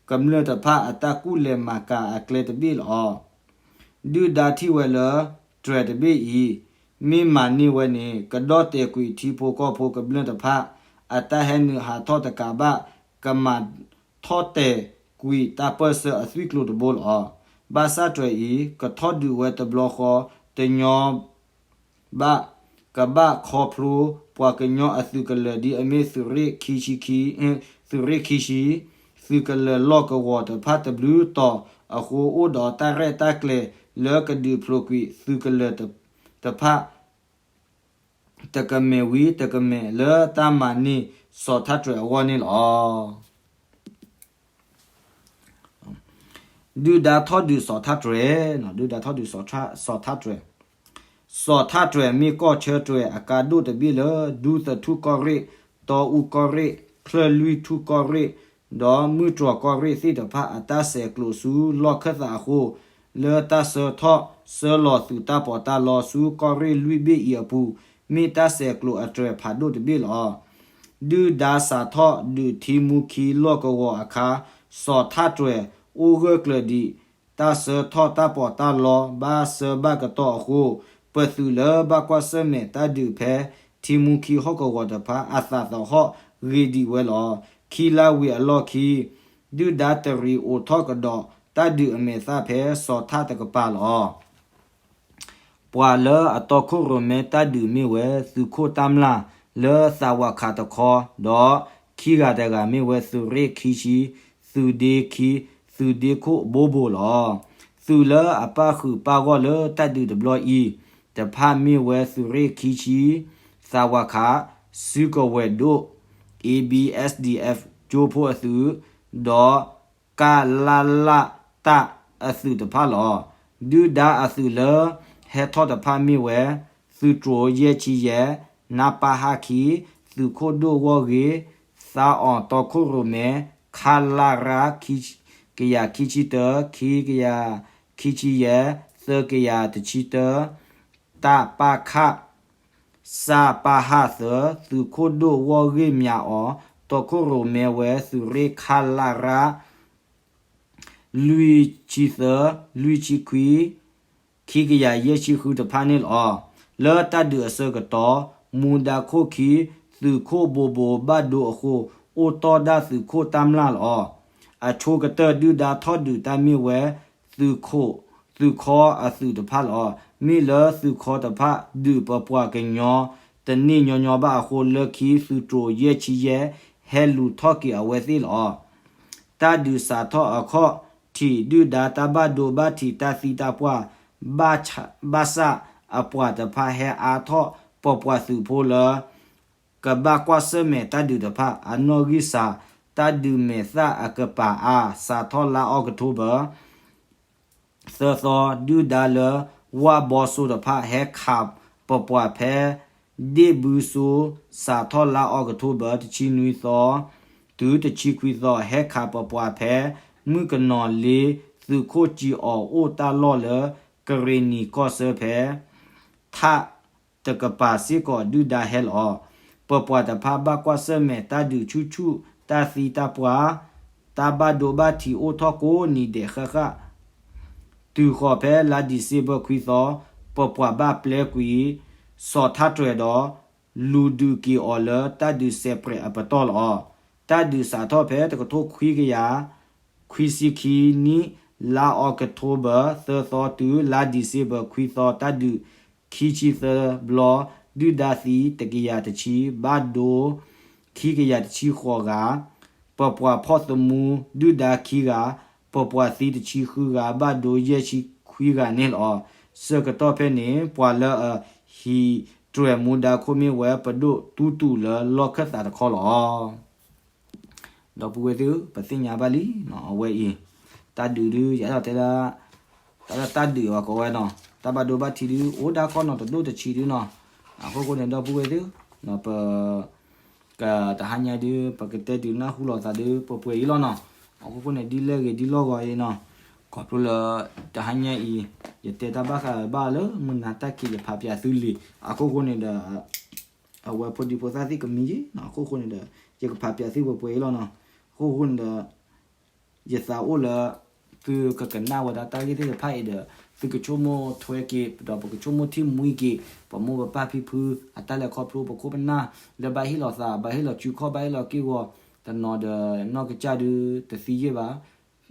ကမျၢၢ်တဖၣ်အတၢ်ကူၣ်လဲၤမၤကၤအကျဲတဘ့ၣ်လီၤ. ဒုၣ်ဒါထံၣ်ဝဲလၢ တြဲၤတဘ့ၣ်အံၤ မ့ၢ်မၤန့ၢ်ဝဲန့ၣ် ကဒီၣ်တဲာ်ကွံာ်ထံဖိကီၢ်ဖိကမျၢၢ်တဖၣ် အတၢ်ဟဲနုာ်ဟးထီၣ်တကးဘၣ် ကမၤထီၣ်တဲာ်ကွံာ်တၢ်ပၢၢ်ဆၢအသွံၣ်ကျိၤတဘိလီၤ. ဘၣ်ဆၣ်တြဲၤအံၤ ကထီၣ်ဒုးဝဲတဘျီဃီ တညီ ဘၣ်, ကဘၣ်ခီဖျိပှၤကညီအသုးကလၢၤဒ်အမ့ၢ်သုးရ့ၣ်ခံဆံ, သုးရ့ၣ်ခံဆံ, သုးကလၢၤလီၢ်ကဝီၤတဖၣ်တဘျုးတီၤအဃိ အိၣ်ဒီးတၢ်ရဲၣ်တၢ်ကျဲၤလၢကဒုးဖျိးကွံာ်သုးကလၢၤတဖၣ် တကမဲာ်ဝံၤတကမဲာ်လၢတၢ်မၤန့ၢ်စီၤထၣ်တြဲၤအဂီၢ်န့ၣ်လီၤ. ဒုၣ်ဒါထီၣ်ဒုးစီၤထၣ်တြဲၤ, ဒုၣ်ဒါထီၣ်ဒုးစီၤထၣ်တြဲၤ. စီၤထးတြဲၤမ့ၢ်ကီၢ်ဆၢတြဲၤအကါဒိၣ်တဘ့ၣ်လၢ ဒူသထူၣ်ကီၢ်ရ့ၣ်, တီအူကီၢ်ရ့ၣ်, ချၢၣ်လွံၢ်ထူၣ်ကီၢ်ရ့ၣ်, ဒီးမုၢ်တြီၢ်ကီၢ်ရ့ၣ်သ့ၣ်တဖၣ်အတၢ်ဆဲးကျိးဆူလီၢ်ခၢၣ်သးအဃိ, လၢတၢ်ဆှၢထီၣ်ဆှၢလီၤသုးတၢ်ပီးတၢ်လီဆူကီၢ်ရ့ၣ်လွံၢ်ဘ့ၣ်အံၤအပူၤ, မ့ၢ်တၢ်ဆဲးကျိးအတြဲၤဖးဒိၣ်တဘ့ၣ်လီၤ. ဒုၣ်ဒါစးထီၣ်ဒုးထံမူခံလီၢ်ကဝီၤအခါ, စီၤထးတြဲၤအိၣ်ဂၢၢ်ကျၢၤဒံး တၢ်ဆှၢထီၣ်တၢ်ပီးတၢ်လီဘၣ်ဆၢဘၣ်ကတီၢ်အဃိ, ပသုးလၢဘၣ်ကွၢ်ဆၢၣ်မဲာ်တၢ်ဒုးဖဲထံမူခံဟီၣ်ကဝီၤတဖၣ် အသးသဟီၣ်ဂ့ၤဒံးဝဲလီၤ. ခံလါဝံၤအလီၢ်ခံ ဒုၣ်ဒါတရံးအိးထီၣ်ကဒီးတၢ်ဒုးအမဲာ်သၣ်ဖဲစီၤထးတကပၤလီၤ. ပှၤလၢအတီခိၣ်ရိၣ်မဲတၢ်ဒုးမ့ၢ်ဝဲ သုးခိၣ်တၢ်မျၢ် လၢသးဝးခးတခီ, ဒီးခံဂၤတဂၤမ့ၢ်ဝဲသုးရ့ၣ်ခံဆံ, သုးဒ့ခံ, သုးဒ့ခိၣ်ဘိဘိလီၤ. သုးလၢအပၣ်ဃုာ်ပၣ်ဂီၢ်လၢတၢ်ဒုးတဘျီအံၤတဖၣ်မ့ၢ်ဝဲသုးရ့ၣ်ခံဆံ, သးဝးခး, စုကဝဲၤဒိၣ်, A B S D F ကၠိဖိအသုး, ဒီး ကလလတၢ်အသုးတဖၣ်လီၤ. ဒုၣ်ဒါအသုးလၢဟဲထီၣ်တဖၣ်မ့ၢ်ဝဲ သုးတြိၤယဲၢ်ဆံယဲၢ်, နပဟ ခံ, သုးခိၣ်ဒိၣ်ဂီၢ်ဂ့ၢ်, သးအီၤတီခိၣ်ရိၣ်မဲ, ခလရ ခံကယၤခံဆံတၢ, ခံကယၤခံဆံယဲၢ်, သၢကယၤတဆံတၢ, တပခ စပဟ သၢ, သုးခိၣ်ဒိၣ်ဂီၢ်ဂ့ၢ်မၠးအီၤ, တီခိၣ်ရိၣ်မဲဝဲသုးရ့ၣ် ခလရ လွံၢ်ဆံသၢ, လွံၢ်ဆံခွံ, ခံကယၤယဲၢ်ဆံဃုတဖၣ်န့ၣ်လီၤ. လၢတၢ်ဒုးအဆၢကတီၢ် မူဒါခိၣ်ခံ သုးခိၣ်ဘိဘိဘၣ်ဒိအဃိ အိၣ်တီၢ်ဒၣ်သုးခိၣ်တၢ်မျၢ်လီၤ. အဆိကတၢၢ်ဒုၣ်ဒါထီၣ်ဒုးတၢ်မ့ၢ်ဝဲ သုးခိၣ် သုးခီအသုးတဖၣ်လီၤ. မ့ၢ်လၢသုးခီတဖၣ်ဒုးပပှၤကညီတန့ၢ်ညီညီဘၣ်အဃိ လၢခံသုးတြိၤယဲၢ်ဆံယဲၢ် ဟဲလူၤထီၣ်က့ၤအဝဲသ့ၣ်လီၤ. တၢ်ဒုးစးထီၣ်အခီၣ်ထံး ဒုၣ်ဒါတၢ်ဘၣ်ဒိဘၣ်ထံးတၢ်သံတၢ်ပှၢ် ဘၣ်ဆၣ်အပှၤတဖၣ်ဟဲအါထီၣ် ပပှၤသုးဖိလၢ ကဘၣ်ကွၢ်ဆၢၣ်မဲာ်တၢ်ဒုးတဖၣ် အနီၣ်ဂံၢ်စှၤ တၢ်ဒုးမဲာ်သၣ်အကပၤအါ စးထီၣ်လါအီးကထိဘၢၣ် သၢသီ ဒုၣ်ဒါလၢဝၣ်ဘီစိတဖၣ် ဟဲခးပပှၤဖဲ ဒ့ၣ်ဘုစိ စးထီၣ်လါအီးကထိဘၢၣ် တဆံနွံသီ တုၤတဆံခွံသီ ဟဲခးပပှၤဖဲ မုၣ်ကနီၤလ့ သုးခိၣ်စံအီၤအိၣ်တၢ်လီၢ်လၢ ကရ့ၣ်နံၤကီၢ်ဆၢဖဲ ထးတကပၤစ့ၢ်ကီးဒုၣ်ဒါဟဲလီၤ. ပပှၤတဖၣ်ဘၣ်ကွၢ်ဆၢၣ်မဲာ်တၢ်ဒုးဆူၣ်ဆူၣ် တၢ်သံတၢ်ပှၢ် တၢ်ဘၣ်ဒိဘၣ်ထံးအိၣ်ထီၣ်ကိးနံၤဒဲးဃၣ်ဃၣ် တုၤဃီၤဖဲလါဒံၣ်စ့ဘၢၣ်ခွံသီ ပပှၤဘၣ်ပျဲကွံာ် စီၤထးတြဲၤဒီး လူၤဒုးက့ၤအီၤလၢတၢ်ဒုးစဲးပြဲးအပတီၢ်လီၤ. တၢ်ဒုးစးထီၣ်ဖဲတကထိခွံကယၤ ခွံဆံခံနံၣ် လါအီးကထိဘၢၣ် သၢသီ တုၤလါဒံၣ်စ့ဘၢၣ်ခွံသီ တၢ်ဒုးခံဆံသၢဘျီ ဒုၣ်ဒါသံတကယၤတဆံ ဘၣ်ဒိ ခံကယၤတဆံဃိးဂၤ ပပှၤဖီၣ်သမူ ဒုၣ်ဒါခံဂၤ ပပှၤသံတဆံဃုဂၤ ဘၣ်ဒိယဲၢ်ဆံခွံဂၤန့ၣ်လီၤ. ဆၢကတီၢ်ဖဲန့ၣ် ပှၤလၢအဟံးတြဲၤမူဒါခိၣ်မ့ၢ်ဝဲ ပဒိၣ်တူၢ်တူၢ်လၢလီၢ်ခၢၣ်သးတခီလီၤ. ဒီပုၢ်ဝဲၢ်သ့ၣ်ဧၢ, ပသ့ၣ်ညါဘၣ်လံနီၤ, အဝဲအံၤ တၢ်ဒုးဒုး ယအဲၣ်ဒိးတဲဒၣ် တၢ်ဒုးအဝဲကိးဝဲနီၤ, တၢ်ဘၣ်ဒိဘၣ်ထံးဒုး အိၣ်ဒၣ်ခီနီၤ တဒိၣ်တဆံးဒုးနီၤ. အခိၣ်ဃိန့ၣ် ဒီပုၢ်ဝဲၢ်သ့ၣ်ဧၢ, ပ ကတဟါညါဒုး ပကတဲဒုးနၢ်ဟူလိာ်သးဒုး ပှဲၤပှဲၤအံၤလီၤနီၤ. အခိၣ်ဃိန့ၣ် ဒ်လဲၣ်ဂ့ၤဒ်လီၢ်ဂီၤအံၤနီၤ, ခီဖျိလၢ တဟါညါအံၤ ယတဲတၢ်ဘၣ်ဃးဘၣ်လၢမုၢ်နၤတၢ်ခံးယဖးပၠးသုလံာ်, အခိၣ်ဃိန့ၣ်ဒီး အဝဲဖိဒံဖိသၣ်သ့ၣ်ကမံယ့နီၤ, အခိၣ်ဃိန့ၣ်ဒီး ယကဖးပၠးသုပှဲၤပှဲၤအံၤလီၤနီၤ. အခိၣ်ဃိန့ၣ်ဒီး ယသးအိၣ်လၢ သုကကနၣ်ဝဲဒၣ်တၢ်ဂ့ၢ်သ့ၣ်တဖၣ်အံၤဒီး သုကဆိကမိၣ်ထွဲက့ၤ ဒီးပကဆိကမိၣ်ထံၣ်မှံက့ၤ ပမိၢ်ပပၢ်ဖံဖု အတၢ်လဲၤခီဖျိ ပခိၣ်ပနၢ် လၢဘၣ်ဟ့ၣ်လီၤသး ဘၣ်ဟ့ၣ်လီၤစုခီၣ် ဘၣ်ဟ့ၣ်လီၤက့ၢ်ဂီၤ တနီၤဒီး နီၢ်ကစၢ်ဒုးတသံယ့ၢ်ဘၣ်.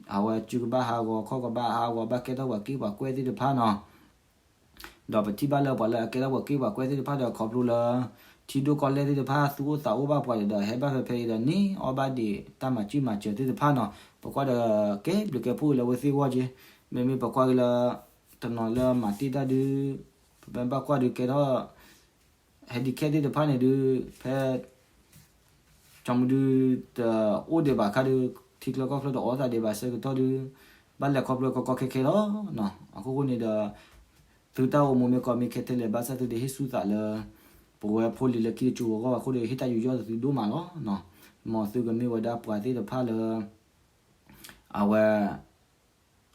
အဝဲစုကဘၣ်ဟးဂီၤ ခီၣ်ကဘၣ်ဟးဂီၤ ဘၣ်ကဲထီၣ်ပှၤက့ၢ်ပှၤကွဲၢ်သ့ၣ်တဖၣ်နီၤ. ဒီးပထံၣ်ဘၣ်လၢပှၤလၢအကဲထီၣ်ပှၤက့ၢ်ပှၤကွဲၢ်သ့ၣ်တဖၣ်ဒီး ခီဖျိလၢ ထံဒိၣ်ကီၢ်လဲၢ်သ့ၣ်တဖၣ် သူၣ်အိၣ်သးအိၣ်ဘၣ်ပှၤဒီး ဟဲဘၣ်ဖဲဖဲအံၤဒီး န့ၢ်အီၣ်ဘၣ်ဒံးတၢ်မၤစၢၤမၤစၢၤသ့ၣ်တဖၣ်နီၤ. ပကွၢ်ဒီးကဲဘျုးကဲဖှိၣ်လၢအဝဲသ့ၣ်အဂီၢ်က့, မ့မ့ၢ်ပကွၢ်က့ၤလၢ တနီၤလၢမၤတ့ၢ်တၢ်ဒုး ပမ့ၢ်ဘၣ်ကွၢ်ဒုးကဲထီၣ် handicap သ့ၣ်တဖၣ်န့ၣ်ဒုး ဖဲ ကၠီမူဒုး တအိၣ်ဒံးဘၣ်ခါဒုး ထံချၢကီၢ်ချၢတအိၣ်သးဒံးဘၣ်ဆၢကတီၢ်ဒုး ဘၣ်လဲၤခီဖျိကီကီခဲခဲလီၤ. အခိၣ်ဃိန့ၣ်ဒီး သုတၢ်အိၣ်မူမ့ၢ်ကီမ့ၢ်ခဲထဲလဲၣ် ဘၣ်ဆၣ်သုတဟ့ၣ်ဆူၣ်သးလၢ ပဝဲဖိလံၤလၢခံတကၠိဂီၢ်ဘၣ်အဃိဒီး ဟ့ၣ်တၢ်ယူးယီၣ်သုဒိၣ်မးလီၤ. မ်သုကမ့ၢ်ဝဲဒၣ်ပှၤသ့ၣ်တဖၣ်လၢ အဝဲ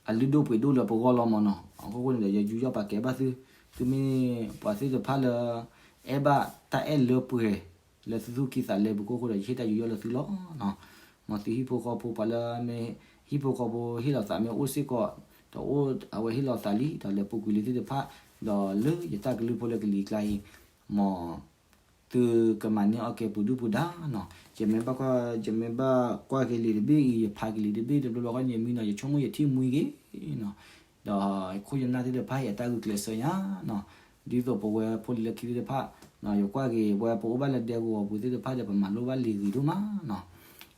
အလုၢ်ဒိၣ်ပှ့ၤဒိၣ်လၢပဂီၢ်လီၤမၢ်နီၤ. အခိၣ်ဃိန့ၣ်ဒီး ယယူးယီၣ်ပာ်ကဲဘၣ်သု, သုမ့ၢ်ပှၤသ့ၣ်တဖၣ်လၢ အဲၣ်ဘၣ်တၢ်အဲၣ်လၢပှဲၤ လၢသုသူၣ်ကံၢ်သးလဲပူၤခိၣ်ဃိဒီး ယဟ့ၣ်တၢ်ယူးယီၣ်လၢသုလီၤ. မ်သုဟံၣ်ဖိဃီဖိပှၤလၢမ့ၢ် ဟံၣ်ဖိဃီဖိဟ့ၣ်လီၤသးမ့ၢ်အိၣ်စ့ၢ်ကီး ဒီးအိၣ်အဝဲဟ့ၣ်လီၤသးလံ ဒီးလဲၤပူၤကွံာ်လံသ့ၣ်တဖၣ်, ဒီးလၢယတၢ်ကလုၢ်ဖိလၢကလံၤကျါအံၤ မ် သုကမၤန့ၢ်အီၣ်ကဲပူၤဒုၣ်ပူၤဒါနီၤ. ယမ့ၢ်ဘၣ်ကွၢ် ယမ့ၢ်ဘၣ်ကွၢ်က့ၤလံာ်တဘ့ၣ်အံၤ ယဖးက့ၤလံာ်တဘ့ၣ်တဘျီဘျီဃီန့ၣ် ယမံနီၤ ယဆိကမိၣ်ယထံၣ်မှံက့ၤနီၤ. ဒီးခိၣ်ယနၢ်သ့ၣ်တဖၣ်အံၤ အတၢ်ဂုာ်ကျဲးစၢးညါနီၤ. ဒ်သိးပဝဲဖိလံၤလၢခံသ့ၣ်တဖၣ် ယကွၢ်က့ၤပဝဲပအိၣ်ဘၣ်လၢဒဲကဝီၤပူၤသ့ၣ်တဖၣ်ဒီး ပမၤလိဘၣ်လံာ်ဂ့ၤဒိၣ်မးနီၤ.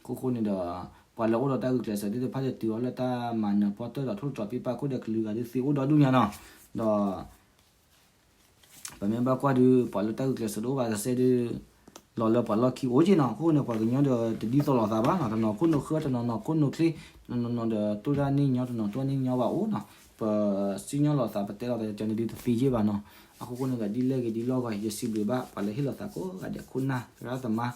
ခိၣ်ဃိန့ၣ်ဒီး ပှၤလၢအိၣ်ဒီးတၢ်ဂုာ်ကျဲးစၢးသ့ၣ်တဖၣ်ဒီး တုၤအီၤလၢတၢ်မၤနၢၤပီၣ်တၢၣ်ဒီး ထိၣ်သတြီၤပ့ၣ်ပၣ်ခိၣ်ဒီးကလုာ်ဂၤဒုးသ့အိၣ်ဒီဒူၣ်ညါနီၤ. ဒီး ပမ့ၢ်ဘၣ်ကွၢ်ဒုး ပှၤလၢတၢ်ဂုာ်ကျဲးစၢးတအိၣ်ဘၣ်တစဲးဒုး လီၤလၢပှၤလီၢ်ခံအိၣ်က့နီၤ. အဃိန့ၣ် ပှၤကညီဒီးတဒ်သိးလိာ်သးဘၣ်နီၤ. တနီၤခိၣ်နူာ်ဃၢ တနီၤနီၤခိၣ်နူာ်ချ့, တနီၤနီၤဒီးတိၢ်တၢ်န့ၢ်ညီ တနီၤတိၢ်တၢ်န့ၢ်ညီဘၣ်အိၣ်နီၤ. ပစံၣ်ညီၣ်လိာ်သး ပတဲလိာ်သးကၠီန့ၣ်ဒုးတသ့ယ့ၢ်ဘၣ်နီၤ. အဃိဃိန့ၣ်ဒီး ဒ်လဲၣ်ဂ့ၤဒ်လဲၣ်ဂ့ၤ ယစံးဘျုးဘၣ် ပှၤလၢဟ့ၣ်လီၤသးကိးဂၤဒဲး ခိၣ်နၢ်ရၣ်သမါ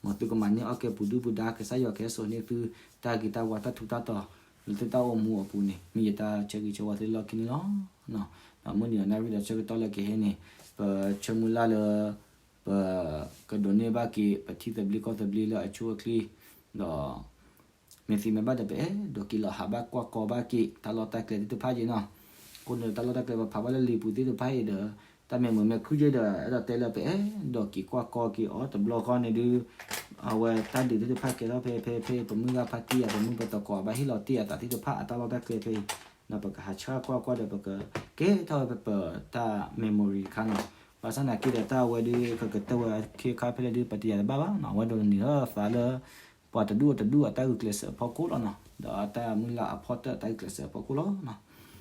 မ်သုကမၤန့ၢ်အီၣ်ကဲပူၤဒုၣ်ပူၤဒါ ကစၢ်ယွၤကဟဲစိာ်န့ၢ်သု တၢ်ဂ့ၤတၢ်ဝါတၢ်ထူးတၢ်တီၤ လၢသုတၢ်အိၣ်မူအပူၤန့ၣ် မ့ၢ်ယတၢ်ဆၢဂ့ၤဆၢဝါသုလီၢ်ခံန့ၣ်လီၤ. ဒီးမုၢ်နံၤအနၣ်ရံၣ်ဒီးဆၢကတီၢ်လၢကဟဲန့ၣ် ပဆၢမုၢ်လၢ်လၢ ပကဒိးန့ၢ်ဘၣ်က့ၤ ပထံသဘျ့ကီၢ်သဘျ့လၢအဆိအချ့ ဒီး မ့ၢ်သ့မ့ၢ်ဘၣ်ဒီး ပအဲၣ်ဒိးက့ၤလီၤဟးဘၣ်ကွၢ်ကီဘၣ်က့ၤ တၢ်လီၢ်တၢ်ကျဲသ့ၣ်တဖၣ်က့နီၤ. အဃိန့ၣ် တၢ်လီၢ်တၢ်ကျဲပဖးဘၣ်လၢလံာ်ပူၤသ့ၣ်တဖၣ်အံၤဒီး တၢ်မဲာ်မုာ်မဲာ်ခုၣ်က့ဒီး အဲၣ်ဒိးတဲလၢပအဲၣ်ဒိးက့ၤကွၢ်ကီ က့ၤအီၤတဘျီဃီန့ၣ်ဒုး အဝဲတၢ်ဒုးသ့ၣ်တဖၣ်ကဲထီၣ်ဖဲ ဖဲ ဖဲ ပမုၢ်ဂၤဖါတံၢ်ယၤ ပမုၢ်ပသကိးဘၣ်ဟ့ၣ်လီၤတ့ၢ်အသးသ့ၣ်တဖၣ် အတၢ်လီၢ်တၢ်ကျဲဖဲအံၤ ဒီးပကဟးဆှၢကွၢ်ကွၢ်ဒီး ပကကဲထီၣ်ဝဲပတၢ် memory ခါနီၤ. ဘၣ်ဆၣ်သနာ်က့ဒီး တၢ်အဝဲဒုး ကကတၢၢ်ဝဲအခ့အခါဖဲလဲၣ်ဒုး ပတယၤတဘၣ်ဘၣ်နီၤ. အဝဲဒိးန့ၢ်ထီၣ်သးလၢ ပှၤတဒူၣ်အတဒူၣ်အတၢ်ဂုာ်ကျဲးစၢးအဖီခိၣ်လီၤနီၤ. ဒီးအတၢ်မုၢ်လၢ်အဖီတၢၣ်အတၢ်ဂုာ်ကျဲးစၢးအဖီခိၣ်လီၤနီၤ. အဃိန့ၣ်ဒ်လဲၣ်ဒ်လဲၣ်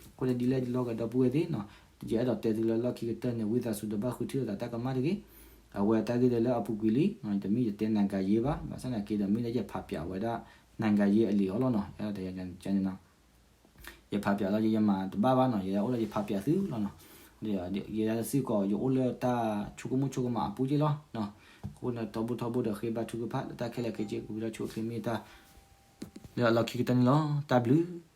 ဂ့ၤ ဒီပုၢ်ဝဲၢ်သ့ၣ်နီၤ, ယအဲၣ်ဒိးတဲသုလၢလီၢ်ခံကတၢၢ်န့ၣ် ဝံသးစူၤတဘၣ်ဃုထံၣ်လိာ်သးတၢ်ကမၣ်တဂ့ၤ. အဝဲတၢ်ဂ့ၢ်ဒီးလၢအပူၤကွံာ်လံ, တမ့ၢ်ယတဲနၤဂၤယ့ဘၣ်, ဘၣ်ဆၣ်သနာ်က့ဒီး မ့ၢ်လၢယဖးပၠးဝဲဒၣ် နၤဂၤယ့အလံာ်အီၤလီၤနီၤ. ယအဲၣ်ဒိးတဲန့ၣ်နီၤ ယဖးပၠးလီၤ ယမၤတဘၣ်ဘၣ်နီၤ, ယအိၣ်လၢယဖးပၠးသုလီၤနီၤ. ယဲဒၣ်စ့ၢ်ကီး ယအိၣ်လၢတၢ်ဆိကမိၣ်ဆိကမးအပူၤက့လီၤ. အဃိန့ၣ် ထီဘိထီဘိဒီး ဃ့ဘါထုကဖၣ်လၢတၢ်ခဲလၢာ်ခဲဆ့ ကဝံၤလီၤဆူၣ်ချ့မ့ၢ်တၢ် လၢအလီၢ်ခံကတၢၢ်န့ၣ်လီၤ. တၢ်ဘျုး